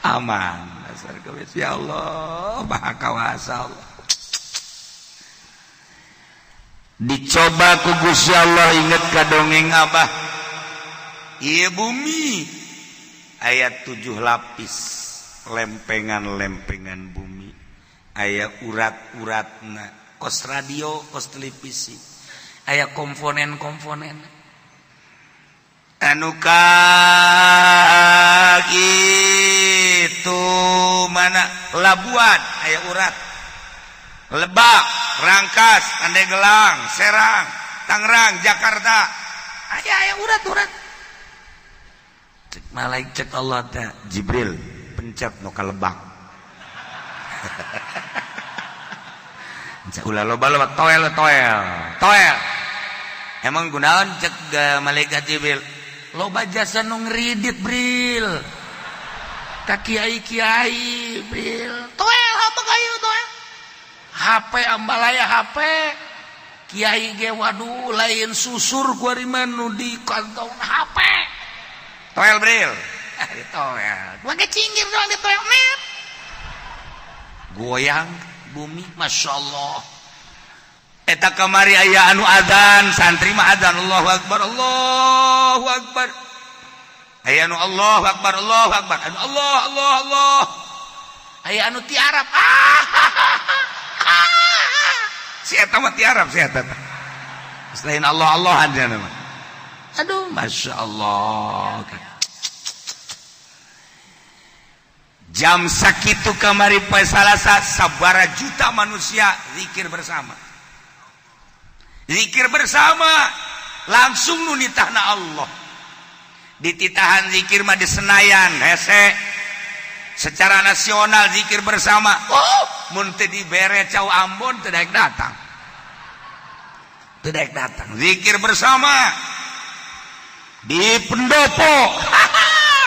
Aman Pasar Kemis. Ya Allah, Maha Kawasa Allah. Dicoba ku Gusti Allah. Inget ka dongeng Abah. Ieu bumi aya 7 lapis lempengan-lempengan bumi, aya urat-uratna kos radio, kos televisi, aya komponen-komponen. Anu itu mana, Labuan aya urat, Lebak, Rangkas, Pandeglang, Serang, Tangerang, Jakarta aya aya urat-urat. Cek malaik, cek Allah teh, Jibril, pencet nu ka Lebak. Ulah loba-loba, toel toel toel. Emang gunaon cek malaikat Jibril? Loba jasa nu ngeridit, Bril, ka kiai-kiai, Bril. Toel apa kayu, toel HP ambalaya HP kiai ge. Waduh, lain susur kuari mah nu di kantong HP. Toel, Bril. Ah, di toel gua ge cinggir doang, di toel net goyang bumi. Masya Allah. Eta kamari aya anu adzan, santri mah adzan, Allahu akbar, Allahu akbar. Aya anu Allahu akbar, Allahu akbar, anu Allah Allah Allah. Aya anu tiarap, ah. Si eta mah tiarap, si eta teh selain Allah Allahan nama. Aduh, Masya Allah. Jam sakitu kamari poe Salasa, sabara juta manusia zikir bersama, zikir bersama langsung nu nitahna Allah. Dititahan zikir mah di Senayan hese, secara nasional zikir bersama. Oh, mun teu dibere cau Ambon teu daek datang, teu daek datang zikir bersama di pendopo.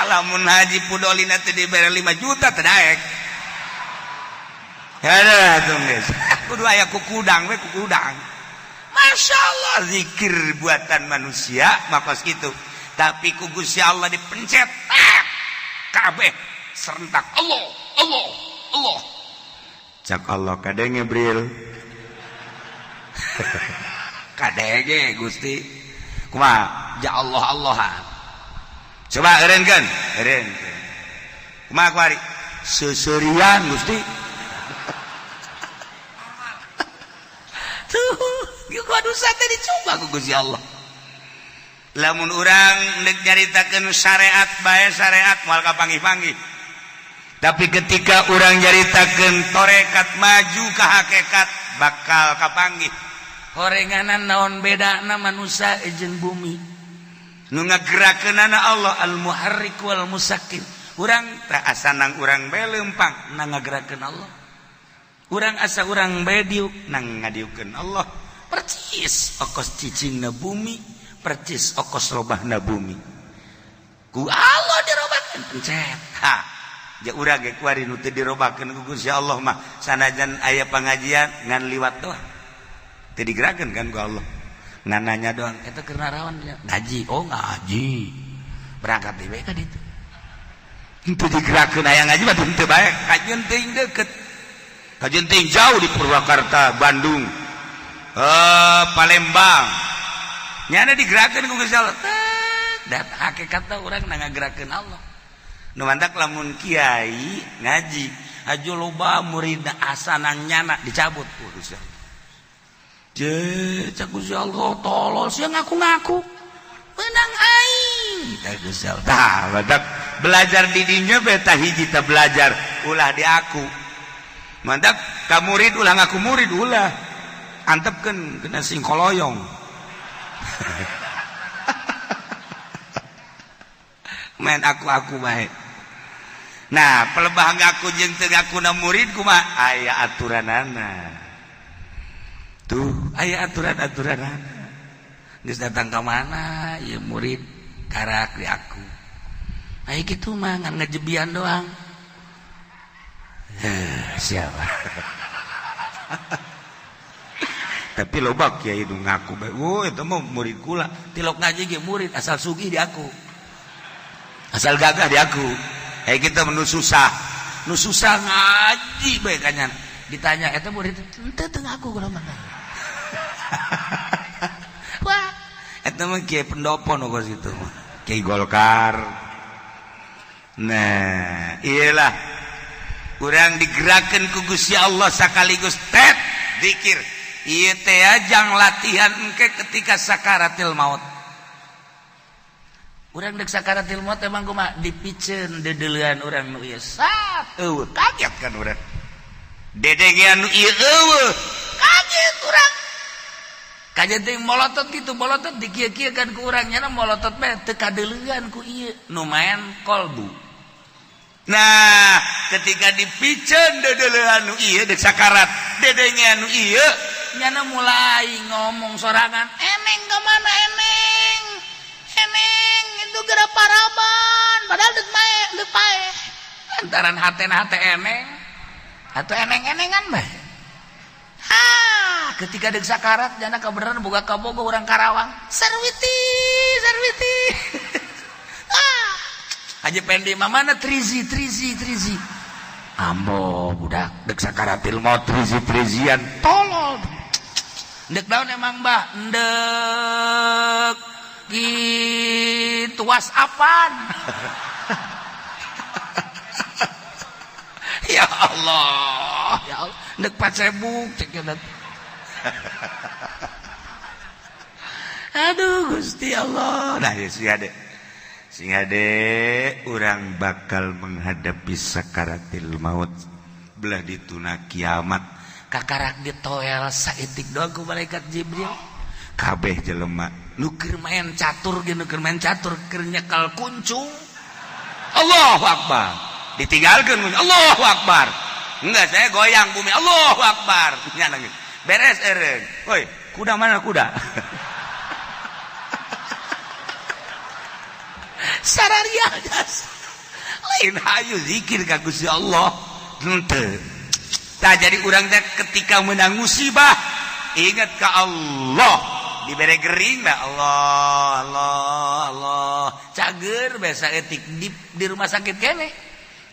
Lamun Haji Pudolina teh dibere 5 juta teu daek. Aduh, tuh geus. Kudu aya kukudang we kukudang. Masya Allah, zikir buatan manusia makos gitu. Tapi ku Gusti Allah dipencet. Ah, kabeh serentak Allah, Allah, Allah. Cak Allah kadenge Bril. Kadenge Gusti. Kumaha? Ja Allah Allah. Coba eureunkeun, eureunkeun. Kumaha kuari? Seuseurian Gusti. Tuh, gua dosa teh dicoba ku Gusti Allah. Lamun urang deuk nyaritakeun syariat bae syariat moal kapanggih-panggih. Tapi ketika urang nyaritakeun torekat maju ka hakikat bakal kapanggih. Horenganan naon bedana manusia jeung bumi? Nu ngagerakeunana Allah al-muharrik wal musakkin. Urang teh asa nang urang bae leumpang nang ngagerakeun Allah. Urang asa urang bae diuk nang ngadiukeun Allah. Percis okos cicingna bumi, percis okos robahna bumi. Ku Allah dirobakeun pencet. Ha, ja urang ge kuari nu teu dirobakeun ku Gusti Allah mah sanajan aya pangajian ngan liwat doang. Teu digerakeun kan ku Allah. Ngan nanya doang, eta keur naraon dia? Ngaji. Oh, ngaji. Berangkat di bae ka ditu. Teu digerakeun aya ngaji mah teu bae, kajeun teuing deukeut. Kajeun teuing jauh di Purwakarta, Bandung. Palembang. Nyana digerakkeun ku Gusti Allah. Dat hakikatna urang na ngagerakeun Allah. Nu mantak lamun kiai ngaji, aju loba muridna asa nang nyana dicabut ku Gusti Allah. Je, cak Gusti Allah tolol sia ngaku-ngaku. Menang aing. Tah Gusti Allah. Tah, badak belajar di dinya bae tah hiji tah belajar ulah di aku. Mantak ka murid ulah ngaku murid ulah. Antepkeun kena sing koloyong. Main aku-aku bae. Nah, pelebah ngaku jeung teu ngakuna murid kumaha? Aya aturanana. Tuh, aya aturan-aturanana. Geus datang ka mana ieu murid karak di aku. Aya kitu mah ngan ngejebian doang. Siapa? Tapi loba kiai nu ngaku bae, "Wah, eta mah murid kula." Tilok ngaji ge murid asal sugih di aku. Asal gagah di aku. Hei kita menu susah. Nu susah ngaji bae kanyana. Ditanya eta murid henteu teu ngaku kula mah. Wah, eta mah kiai pendopo nu kos kitu mah. Kiai Golkar. Nah, iyalah. Urang digerakkeun ku Gusti Allah sakaligus tet zikir. Ieu teh jang latihan engke ketika sakaratil maut. Urang dek sakaratil maut emang kumaha dipiceun deudeulean urang nu ieu sat eueuh kaget kan urang. Dedengean nu ieu eueuh kaget urang. Kaget teh molotot kitu molotot dikieu-kieu kan ku urang nya molotot bae teu kadeuleuan ku ieu nu maen kolbu. Nah, ketika dipiceun deudeulean nu ieu dek sakarat, dedengean nu ieu nyana mulai ngomong sorangan, eneng ke mana eneng? Eneng itu geura paraban, padahal deuk mae, deuk pae. Lantaran hatena hate eneng, atau eneng-enengan bae. Ah, ketika deuk sakarat jana kabeneran boga kabogo urang Karawang. Sarwiti, sarwiti. Ah, Haji Pendi mah mana trizi, trizi, trizi. Ambo budak dek sakaratil maut trizi trizian tolol. Ndek daun emang bah ndek gitu whatsappan. Ya Allah, ya Allah, ndek Facebook cek Aduh Gusti Allah. Nah ya sing ade. Sing ade urang bakal menghadapi sakaratil maut belah dituna kiamat. Kakarak ditoel saeutik doang ku malaikat Jibril. Kabeh jelema nu keur main catur ge nu keur main catur keur nyekel kuncung. Allahu Akbar. Ditinggalkeun Allahu Akbar. Enggak, saya goyang bumi Allahu Akbar. Nya nangis. Beres eureun. Woi, kuda mana kuda? Sararia jas. Lain hayu zikir ka Gusti Allah. Henteu. Tah, jadi urang teh ketika menang musibah ingat ka Allah, dibere gering lah, Allah, Allah, Allah, cager biasa etik di rumah sakit kene,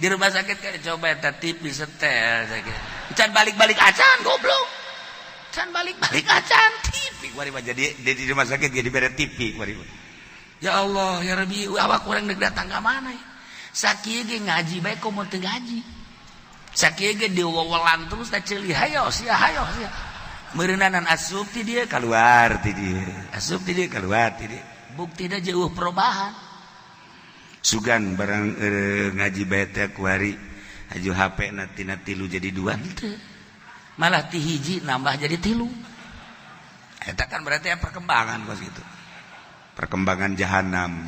di rumah sakit kene. Coba eta TV setel can balik-balik acan, goblok, can balik-balik acan TV kuari mah. Jadi di rumah sakit jadi bere TV kuari mah. Ya Allah, ya Rabbi, awak kurang dek datang ka mana ya? Sakieu ge ngaji bae, komo teu ngaji. Sakieu ge diwewelan terus, tak ceuli, hayo sia, hayo sia. Meureunanan asup ti dieu keluar ti dieu, asup ti dieu keluar ti dieu. Buktina jauh perubahan. Sugan barang ngaji bae teh kuari aju HP na tina tilu jadi dua henteu. Malah ti hiji nambah jadi tilu. Eta kan berarti ya perkembangan kos gitu. Perkembangan jahanam.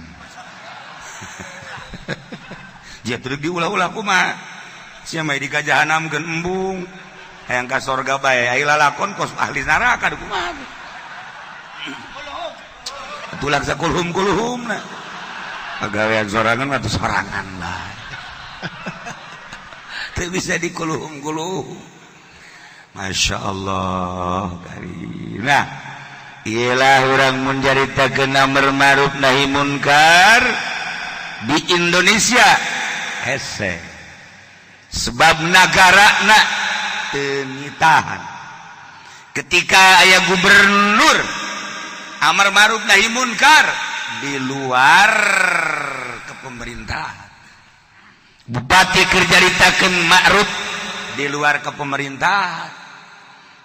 Dia terus diulah-ulah kumaha? Sia mah di ka jahanam keun embung. Hayang ka sorga bae, ai lalakon kos ahli neraka kumaha? Tulang sakulhum kulhum na. Pagawean sorangan atuh sorangan lah. Teu bisa dikuluhum kuluhum. Masya Allah karim. Nah, iyalah orang mencaritakeun amar ma'ruf nahi munkar di Indonesia hese, sebab nagara na teu nitahan. Ketika aya gubernur amar ma'ruf nahi munkar di luar kepemerintahan, bupati keur caritakeun ma'ruf di luar kepemerintahan,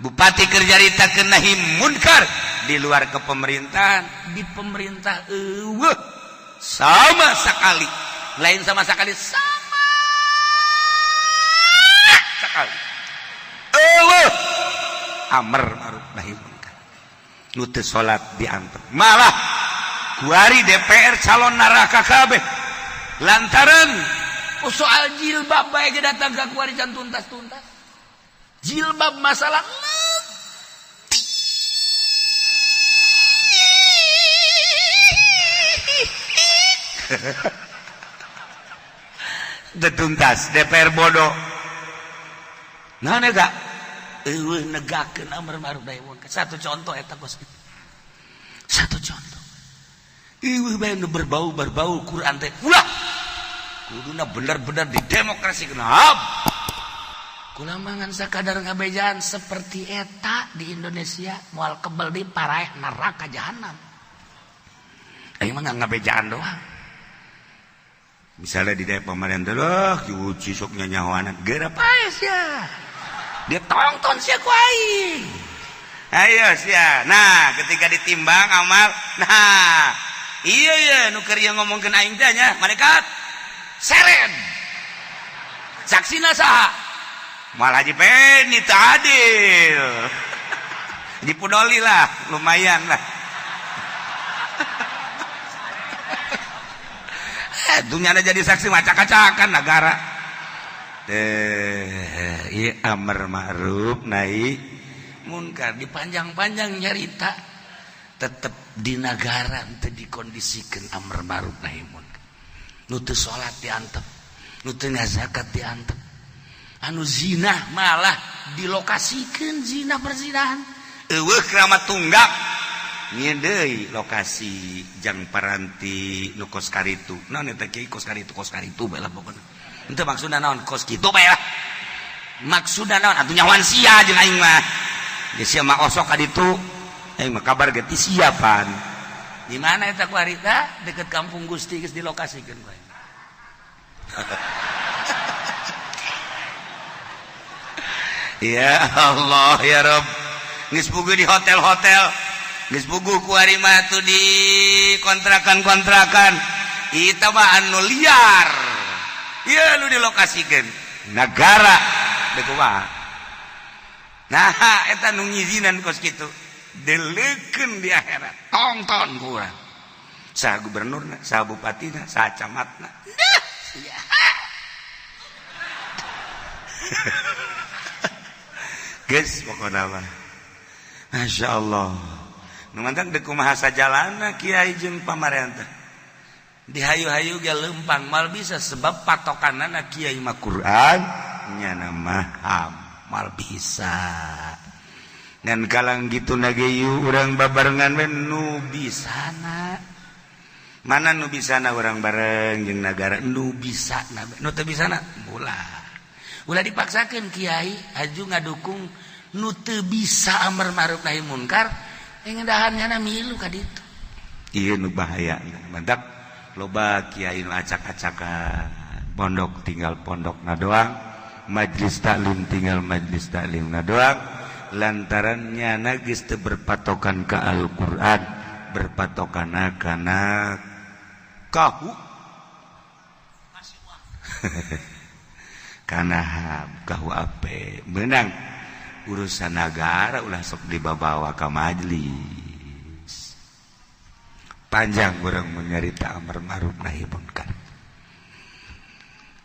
bupati keur caritakeun nahi munkar di luar kepemerintahan, di pemerintah eueuh sama sekali, lain sama sekali, sama sekali eueuh amar ma'ruf nahi munkar. Nu teu salat diantep. Malah kuari DPR calon neraka kabeh lantaran soal jilbab bae ge datang ka kuari can tuntas-tuntas. Jilbab masalah tuntas, DPR bodoh. Nah, negak eueuh negakeun amar ma'ruf nahi munkar. Satu contoh eta kos kitu. Satu contoh. Eueuh bae nu berbau-berbau Quran teh. Ulah. Kuduna bener-bener di demokrasi kenapa? Kulamangan sakadar ngabejaan seperti eta di Indonesia moal kebel di paraeh neraka jahanam. Aing mah ngabejaan doang. Misalnya di daerah pemerintah lah, diuji sok nyanyawanan, geura pae sia. Dia tonton sia ku aing. Ayo sia. Nah, ketika ditimbang amal, nah, iya iya nu keur ieu ngomongkeun aing teh nya, malaikat. Seren. Saksina saha? Moal Haji Peni teu adil. Haji Pudoli lah, lumayan lah. Dunia jadi saksi macak-macakan negara. Eh, iya amar ma'ruf nahi munkar dipanjang-panjang nyarita tetep di negara teu dikondisikan amar ma'ruf nahi munkar. Nu teu salat diantep, nu teu ngazakat diantep. Anu zina malah dilokasikeun zina perzinahan. Eueuh keramat tunggak. Nyeun deui lokasi jang paranti nu kos karitu. Naon eta kiai kos karitu, kos karitu bae lah pokona. Henteu maksudna naon kos kitu bae lah. Maksudna naon atuh nyawan sia jeung aing mah. Geus sia mah osok ka ditu. Aing mah kabar ge ti siapan. Di mana eta ku harita? Deket Kampung Gusti geus dilokasikeun ku aing. Ya Allah ya Rob. Geus puguh di hotel-hotel, geus puguh ku ari mah tuh di kontrakan-kontrakan. Eta mah anu liar. Ieu nu dilokasikeun nagara deuk kumaha. Nah, eta nu ngizinan kos kitu. Deleukeun di akhirat. Tongton ku urang. Saha gubernurna, saha bupatina, saha camatna. Nah, sia. Geus pokona mah. Masya Allah. Nu mantap deuk kumaha sajalana kiai jeung pamarentah. Dihayu-hayu ge lempang mal bisa, sebab patokanana kiai mah Quran, nyana mah HAM, mal bisa. Ngan kalang gitu nage urang babarengan we nu bisana. Mana nu bisana urang bareng jeung nagara nu bisa, nu teu bisana ulah. Ulah dipaksakeun. Kiai aju ngadukung nu teu bisa amar ma'ruf nahi munkar, ngedahan nyana milu ka ditu. Ieu nu bahaya. Mantak loba kiai nu acak-acakan, pondok tinggal pondok na doang, majlis taklim tinggal majlis taklim na doang, lantaran nyana geus teu berpatokan ke Al-Qur'an, berpatokan kana kahu, kana HAM, KUHP. Menang urusan negara ulah sok dibawa ka majlis. Panjang urang menyarita amar ma'ruf nahi munkar.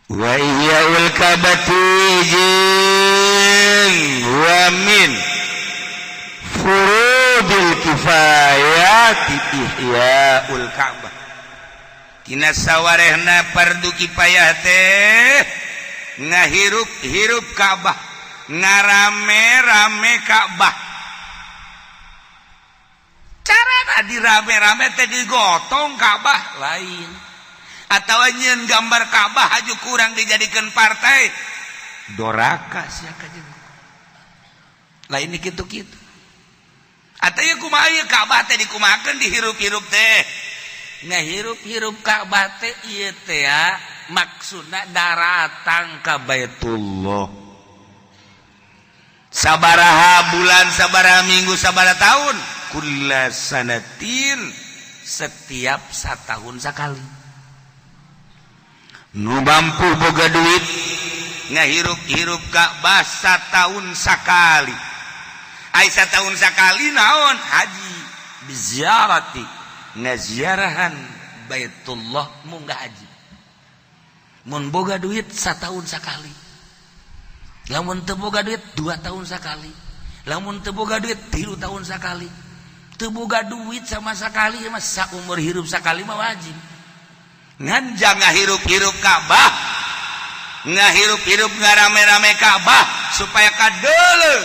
Wa ihyaul kabati jeung wa min furudil kifayati ihyaul Ka'bah. Tina sawarehna fardu kifayah teh ngahirup-hirup Ka'bah, ngarame-rame Ka'bah. Cara dirame-rame teh digotong Ka'bah lain, atau nyeun gambar Ka'bah aju kurang dijadikan partai doraka sia kajeun lain kitu-kitu. Atau ya kumaha ieu Ka'bah teh dikumahakeun, dihirup-hirup teh, ngahirup-hirup Ka'bah teh ieu teh ya, maksudna daratang ka Baitullah sabaraha bulan, sabaraha minggu, sabaraha tahun, kulla sanatin, setiap setahun sekali. Nu mampu boga duit ngahirup-hirup Ka'bah tahun sakali. Ai tahun sakali naon? Haji, biziarati, ngaziarahan Baitullah, munggah haji. Mun boga duit setahun sekali. Lamun teu boga duit 2 tahun sekali. Lamun teu boga duit 3 tahun sekali. Teu boga duit sama sekali mah saumur hirup sekali mah wajib. Ngan jangan hirup-hirup Ka'bah, ngahirup-hirup, ngarame-rame Ka'bah supaya kadele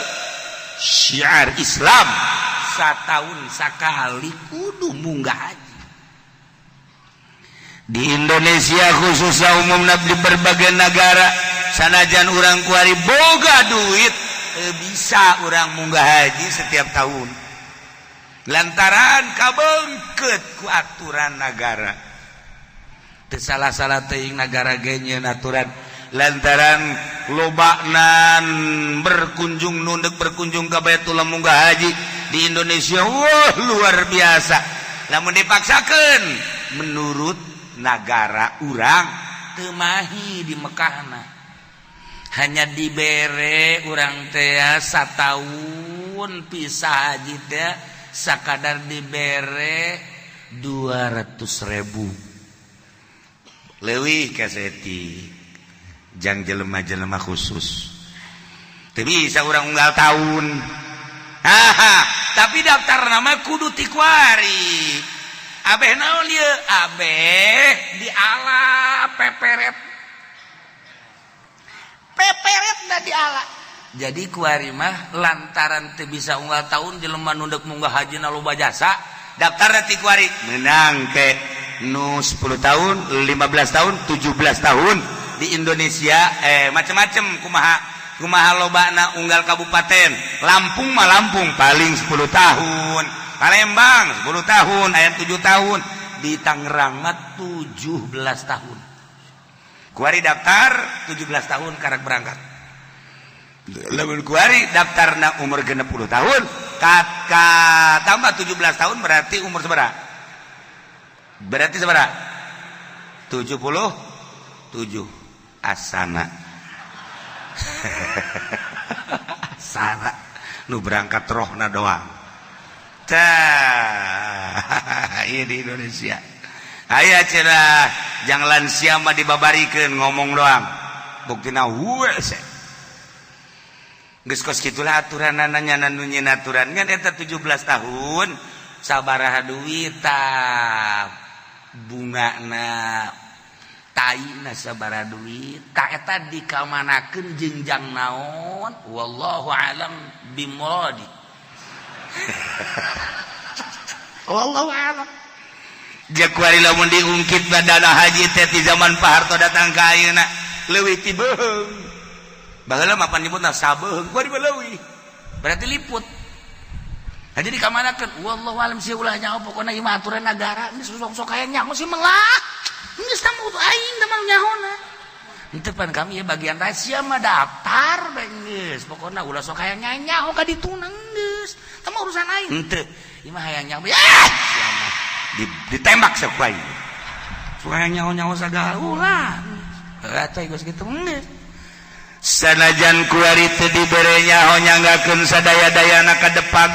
syiar Islam setahun sekali kudu munggah haji. Di Indonesia khususnya, umumnya di berbagai negara, sanajan urang kuari boga duit bisa urang munggah haji setiap tahun lantaran kabengket ku aturan negara. Teu salah-salah teuing, negara ge nyieun aturan. Lantaran lobanan berkunjung, nunduk berkunjung ke Baitullah, munggah haji di Indonesia, wah, luar biasa. Namun dipaksakan menurut negara urang teu mahi di Mekahna, hanya dibere urang teh satahun pisah haji teh sakadar dibere 200.000. Leuwih kaseti jang jelema-jelema khusus. Teu bisa urang unggal tahun. Haha, tapi daftar nama kudu ti kuari. Abeh naon ieu? Abeh di ala peperet peperet da di ala. Jadi kuari mah lantaran teu bisa unggal tahun, jelema nu dek munggah haji na loba jasa. Daftar ti kuari menang ke nu 10 tahun, 15 tahun, 17 tahun di Indonesia, macem-macem. Kumaha kumaha lobana unggal kabupaten. Lampung mah, Lampung paling 10 tahun, Palembang 10 tahun, aya 7 tahun, di Tangerang mah 17 tahun. Kuari daftar 17 tahun karak berangkat. Lamun kuari daftarna umur 60 tahun, ka tambah 17 tahun berarti umur seberapa? Berarti seberapa? 77 asana. Asana nu berangkat rohna doang. Tah, ieu di Indonesia. Aya cenah jang lansia mah dibabarikeun ngomong doang. Buktina hese. Geus kos kitulah aturanana, nyana nu nyieun aturan. Ngan eta 17 tahun sabaraha duit tah. Bungana taina sabaraha duit, tah eta dikamanakeun jeung jang naon, wallahu alam bimuradi. Wallahu alam. Jakuari lamun diungkit dana haji teh ti zaman Pak Harto datang ka ayeuna leuwih ti beuheung. Baheula mah pan nyebutna sabeuheung, kuari mah leuwih. Berarti liput. Nah, jadi kamanakeun, wallahu alam sih, ulah nyaho, pokona ieu mah aturan negara geus, sok-sok aya nyaho sih melah. Geus tamu aing teh mah nyahona. Henteu pan kami ya bagian rahasia mah daftar bae geus, pokona ulah sok aya nyaho ka dituna geus. Tah mah urusan aing. Henteu, ieu mah hayang nyaho. Ya, sia mah. Ditembak sok wae. Suka nyaho-nyaho sagala ulah. Heuh atuh geus kitu geus. Sanajan kuari teu dibere nyaho nyanggakeun sadaya-dayana ka depan,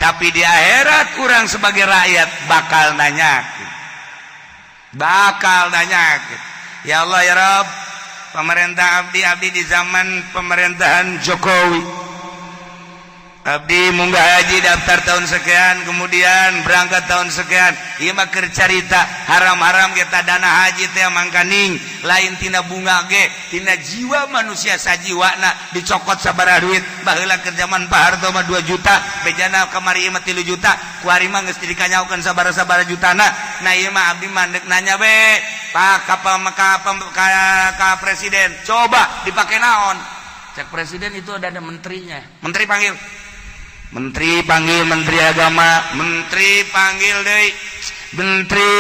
tapi di akhirat kurang sebagai rakyat bakal nanyakeun. Bakal nanyakeun. Ya Allah, ya Rabb, pemerintah abdi, abdi di zaman pemerintahan Jokowi. Abdi munggah haji daftar tahun sekian, kemudian berangkat tahun sekian. Ieu mah keur carita haram-haram kita dana haji teh mangkaning lain tina bunga ge, tina jiwa manusia sajiwana dicokot sabaraha duit. Baheula keur zaman Pak Harto mah 2 juta, bejana kamari mah 3 juta, kuari mah geus dikanyaokeun sabaraha-sabaraha jutana. Nah, ieu mah abdi mah deuk nanya be, Pak ka, ka, ka, ka presiden, coba dipake naon? Cek presiden itu ada menterinya. Menteri panggil. Menteri panggil Menteri Agama, Menteri panggil deui, Menteri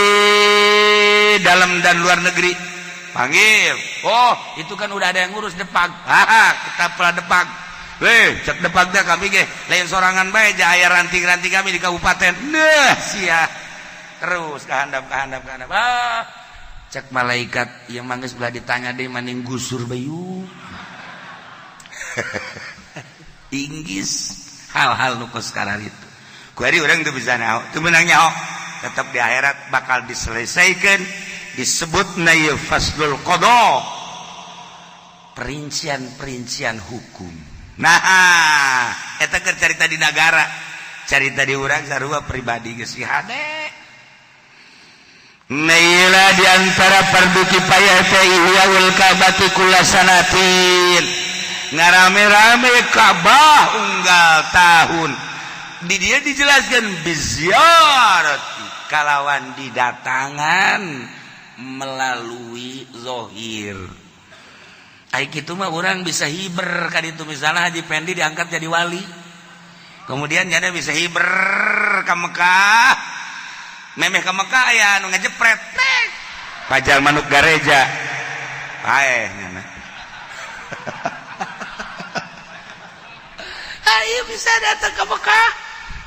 Dalam dan Luar Negeri panggil. Oh, itu kan udah ada yang ngurus Depag. Ah, kita pernah Depag. Weh, cek Depag teh kami ge lain sorangan bae, ja aya ranting-ranting kami di kabupaten. Nah, sia. Terus kehandap kehandap kehandap. Ah, cek malaikat yang manggis belah ditanya deh maning gusur bayu. Inggis hal-hal nu kos sekarang itu. Kuari urang teu bisa nyaho, teu meunang nyaho. Tetap di akhirat bakal diselesaikan, disebut na ieu faslul qada. Perincian-perincian hukum. Nah, eta keur carita di nagara, carita di urang sarua pribadi geus hade. Naila di antara fardu kifayah teh ihyaul Ka'bati kulla sanatin. Ngarame-rame Ka'bah unggal tahun. Di dia dijelaskan biziarati kalawan didatangan Melalui zohir. Ai kitu mah orang bisa hiber kan itu, misalnya Haji Pendi diangkat jadi wali. Kemudian nyana bisa hiber ke Mekah. Memeh ke Mekah aya anu ngejepret. Nek. Pajal manuk gareja. Paeh nyana. Ayo bisa datang ke Mekah.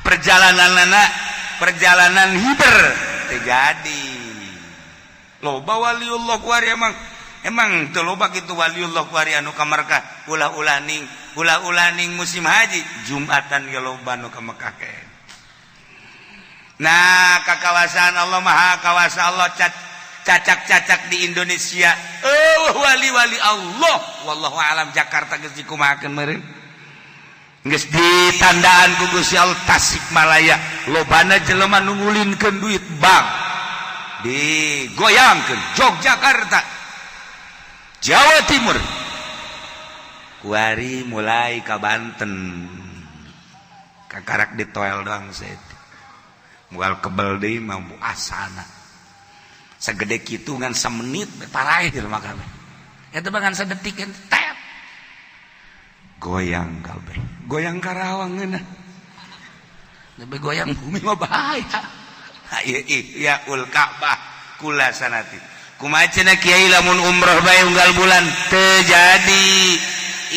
Perjalanan anak, perjalanan hiber terjadi. Loba waliullah kuari, emang emang teu loba kitu waliullah kuari anu ka Mekah, ulah-ulah ning ulah-ulah ning musim haji, Jumatan ge loba nu ka Mekah ke. Nah, kakawasan Allah Maha Kawasa, Allah cacak-cacak di Indonesia. Oh, wali-wali Allah, wallahu alam Jakarta geus dikumahakeun meureun. Geus ditandaan ku Gusti Allah Tasikmalaya lobana jelema nu ngulinkeun duit bank digoyangkeun, Yogyakarta, Jawa Timur, kuari mulai ka Banten, kakarak ditoel doang saeutik. Moal kebel deui mah asana sagede kitu ngan samenit Paraeh jelema kabeh. Eta mah ngan sadetik tet. Goyang kabeh, goyang Karawang ngeunah. Lebih goyang bumi mah bahaya. Ieu ihyaul Ka'bah kula sanati. Kumaha cenah kiai lamun umroh bae unggal bulan? Teu jadi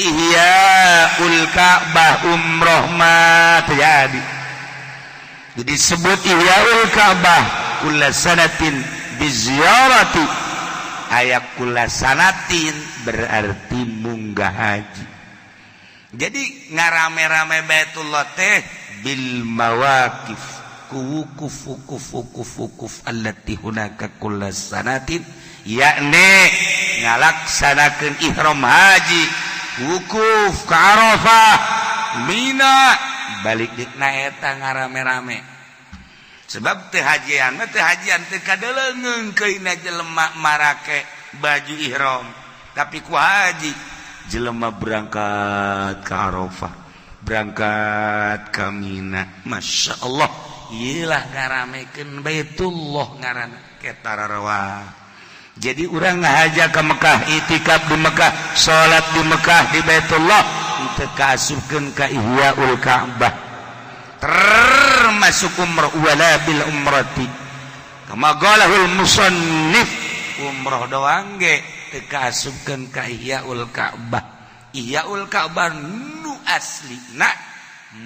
ihyaul Ka'bah, umroh mah teu jadi. Jadi disebut ihyaul Ka'bah kula sanatin biziyarati, aya kula sanatin berarti munggah haji. Jadi ngarame-rame Baitullah teh bil mawaqif, ku wukuf wukuf wukuf wukuf allati hunaka kulla sanatin, yakni ngalaksanakeun ihram haji, wukuf ke Arafah, Mina, balik di. Nah, eta ngarame-rame. Sebab teu hajian mah teu hajian, teu kadeleungeung keuna jelema marake baju ihram. Tapi ku haji jelema berangkat ke Arafah, berangkat ke Mina, Masya Allah, iyalah ngaramekeun Baitullah ngaranna ketararawa. Jadi urang ngahaja ke Mekah, itikaf di Mekah, salat di Mekah di Baitullah, teu kaasupkeun ka Ihyaul Ka'bah, termasuk umrah. Wala bil umrati kama qalahul musannif, umroh doang ge teu kaasupkeun ka Ihyaul Ka'bah. Ihyaul Ka'bah nu aslina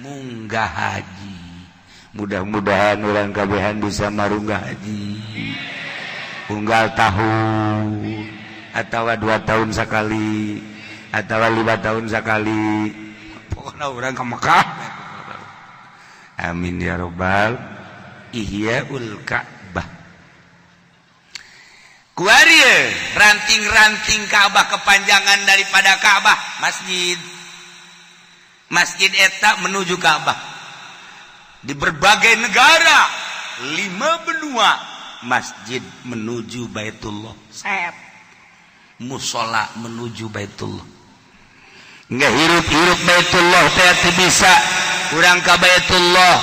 munggah haji. Mudah-mudahan urang kabehan bisa marunggah haji unggal tahun atau 2 tahun sekali atau 5 tahun sekali. Pokoknya urang ke Mekah, amin ya robbal. Ihyaul Ka'bah kuari ranting-ranting Ka'bah, kepanjangan daripada Ka'bah masjid. Masjid eta menuju Ka'bah di berbagai negara, lima benua, masjid menuju Baitullah, set musola menuju Baitullah. Nggak hirup-hirup Baitullah teh bisa kurang ka Baitullah.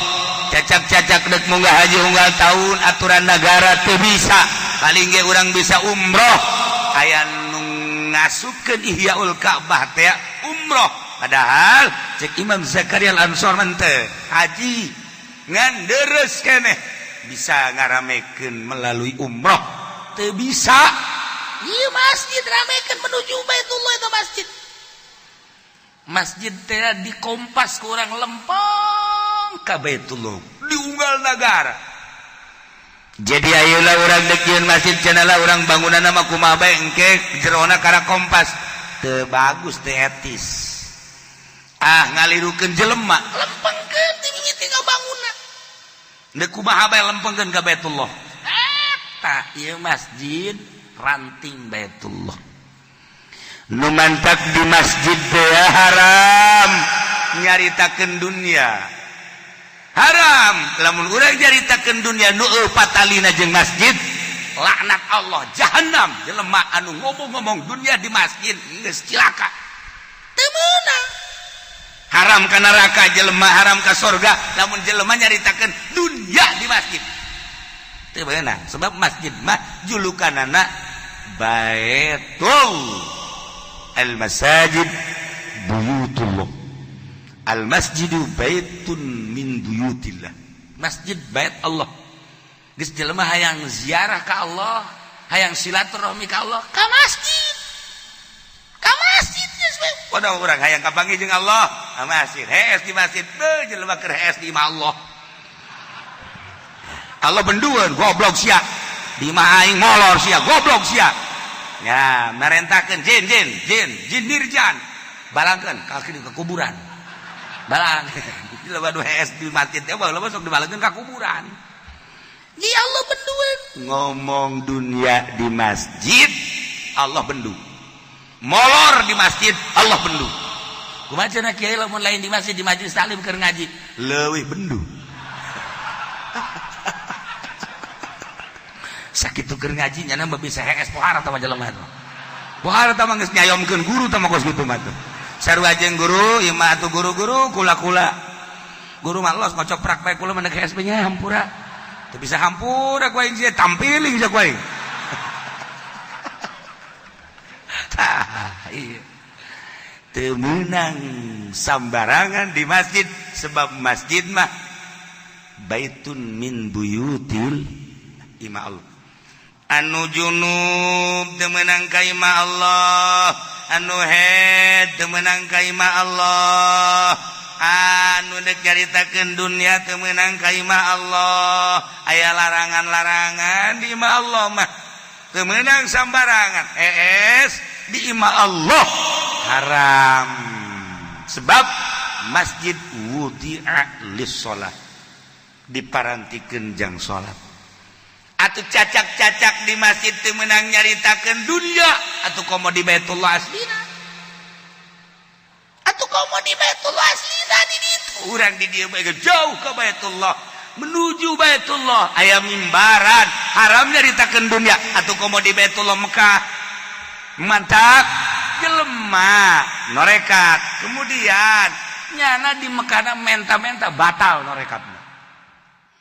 Cacak-cacak dek munggah haji unggal tahun, aturan negara teu bisa. Paling ge urang bisa umroh. Aya nu ngasupkeun Ihyaul Ka'bah teh umroh, padahal cek Imam Zakaria Al-Ansor mah teu haji, ngan deres keneh bisa ngaramekeun melalui umroh, teu bisa. Iya, masjid ramekan menuju Baitullah itu masjid. Masjid teh dikompas ku urang lempeng ka Baitullah di unggal negara. Jadi ayolah urang dekian masjid cenah lah, urang bangunan mah kumaha bae, engke jerona kana kompas teu bagus, teu etis, ah, ngalirukeun jelema. Lempengkeun ti mimiti ngabangunna. Deuk kumaha bae lempengkeun ka Baitullah. Eta ieu masjid ranting Baitullah. Nu mantak di masjid teh haram nyaritakeun dunia, haram. Lamun urang nyaritakeun dunia nu patalina jeung masjid, laknat Allah, jahanam jelema anu ngomong-ngomong dunia di masjid, geus cilaka. Teu meunang. Haram ka neraka jelema, haram ka sorga lamun jelema nyaritakeun dunia di masjid. Teu meunang, sebab masjid mah julukanana Baitul al masajid buyutullah, al masjidu baitun min buyutillah, masjid bait Allah. Geus jelema hayang ziarah ka Allah, hayang silaturahmi ka Allah, ka masjid. Ka masjid geus we. Waduh, urang hayang kapanggih jeung Allah ka masjid, hees di masjid. Beuh, jelema keur hees di imah Allah, Allah bendueun, goblok sia di imah aing, molor sia, goblok sia. Ya merentakeun jin jin jin jin nirjan, balangkeun kaki ke kuburan, balang. Jelema nu hees di masjid teh baheula mah sok dibalangkeun ka kuburan. Ji Allah bendueun. Ngomong dunia di masjid, Allah bendu. Molor di masjid, Allah bendu. Kumaha cenah kiai lamun lain di masjid, di majelis taklim keur ngaji? Leuwih bendu. Sakitu keur ngaji nyana mah bisa hees pohara tah jelema teh. Pohara tah mah geus nyayomkeun guru tah mah kos kitu mah tuh. Sarua jeung guru ieu mah atuh, guru-guru kula-kula. Guru mah los ngocok prak bae, kula mah deuk hees nya hampura. Teu bisa hampura ku aing sia, tampiling sia ku aing. Tah, iya. Teu meunang sambarangan di masjid, sebab masjid mah baitun min buyutil imah Allah. Anu junub teu meunang ka imah Allah, anu head teu meunang ka imah Allah, anu dek nyaritakeun dunia teu meunang ka imah Allah. Aya larangan-larangan di imah Allah mah, teu meunang sambarangan es di imah Allah, haram, sebab masjid wudi'a lis-shalah, diparantikeun jang salat. Atuh cacak-cacak di masjid teu meunang nyaritakeun dunia, atuh komo di Baitullah aslina. Atuh komo di Baitullah aslina di ditu. Urang di dieu bae jauh ke Baitullah. Menuju Baitullah aya mimbaran, haram nyaritakeun dunia atau komo di Baitullah Mekah. Mantap jelema norekat, kemudian nyana di Mekah menta-menta, batal norekatna.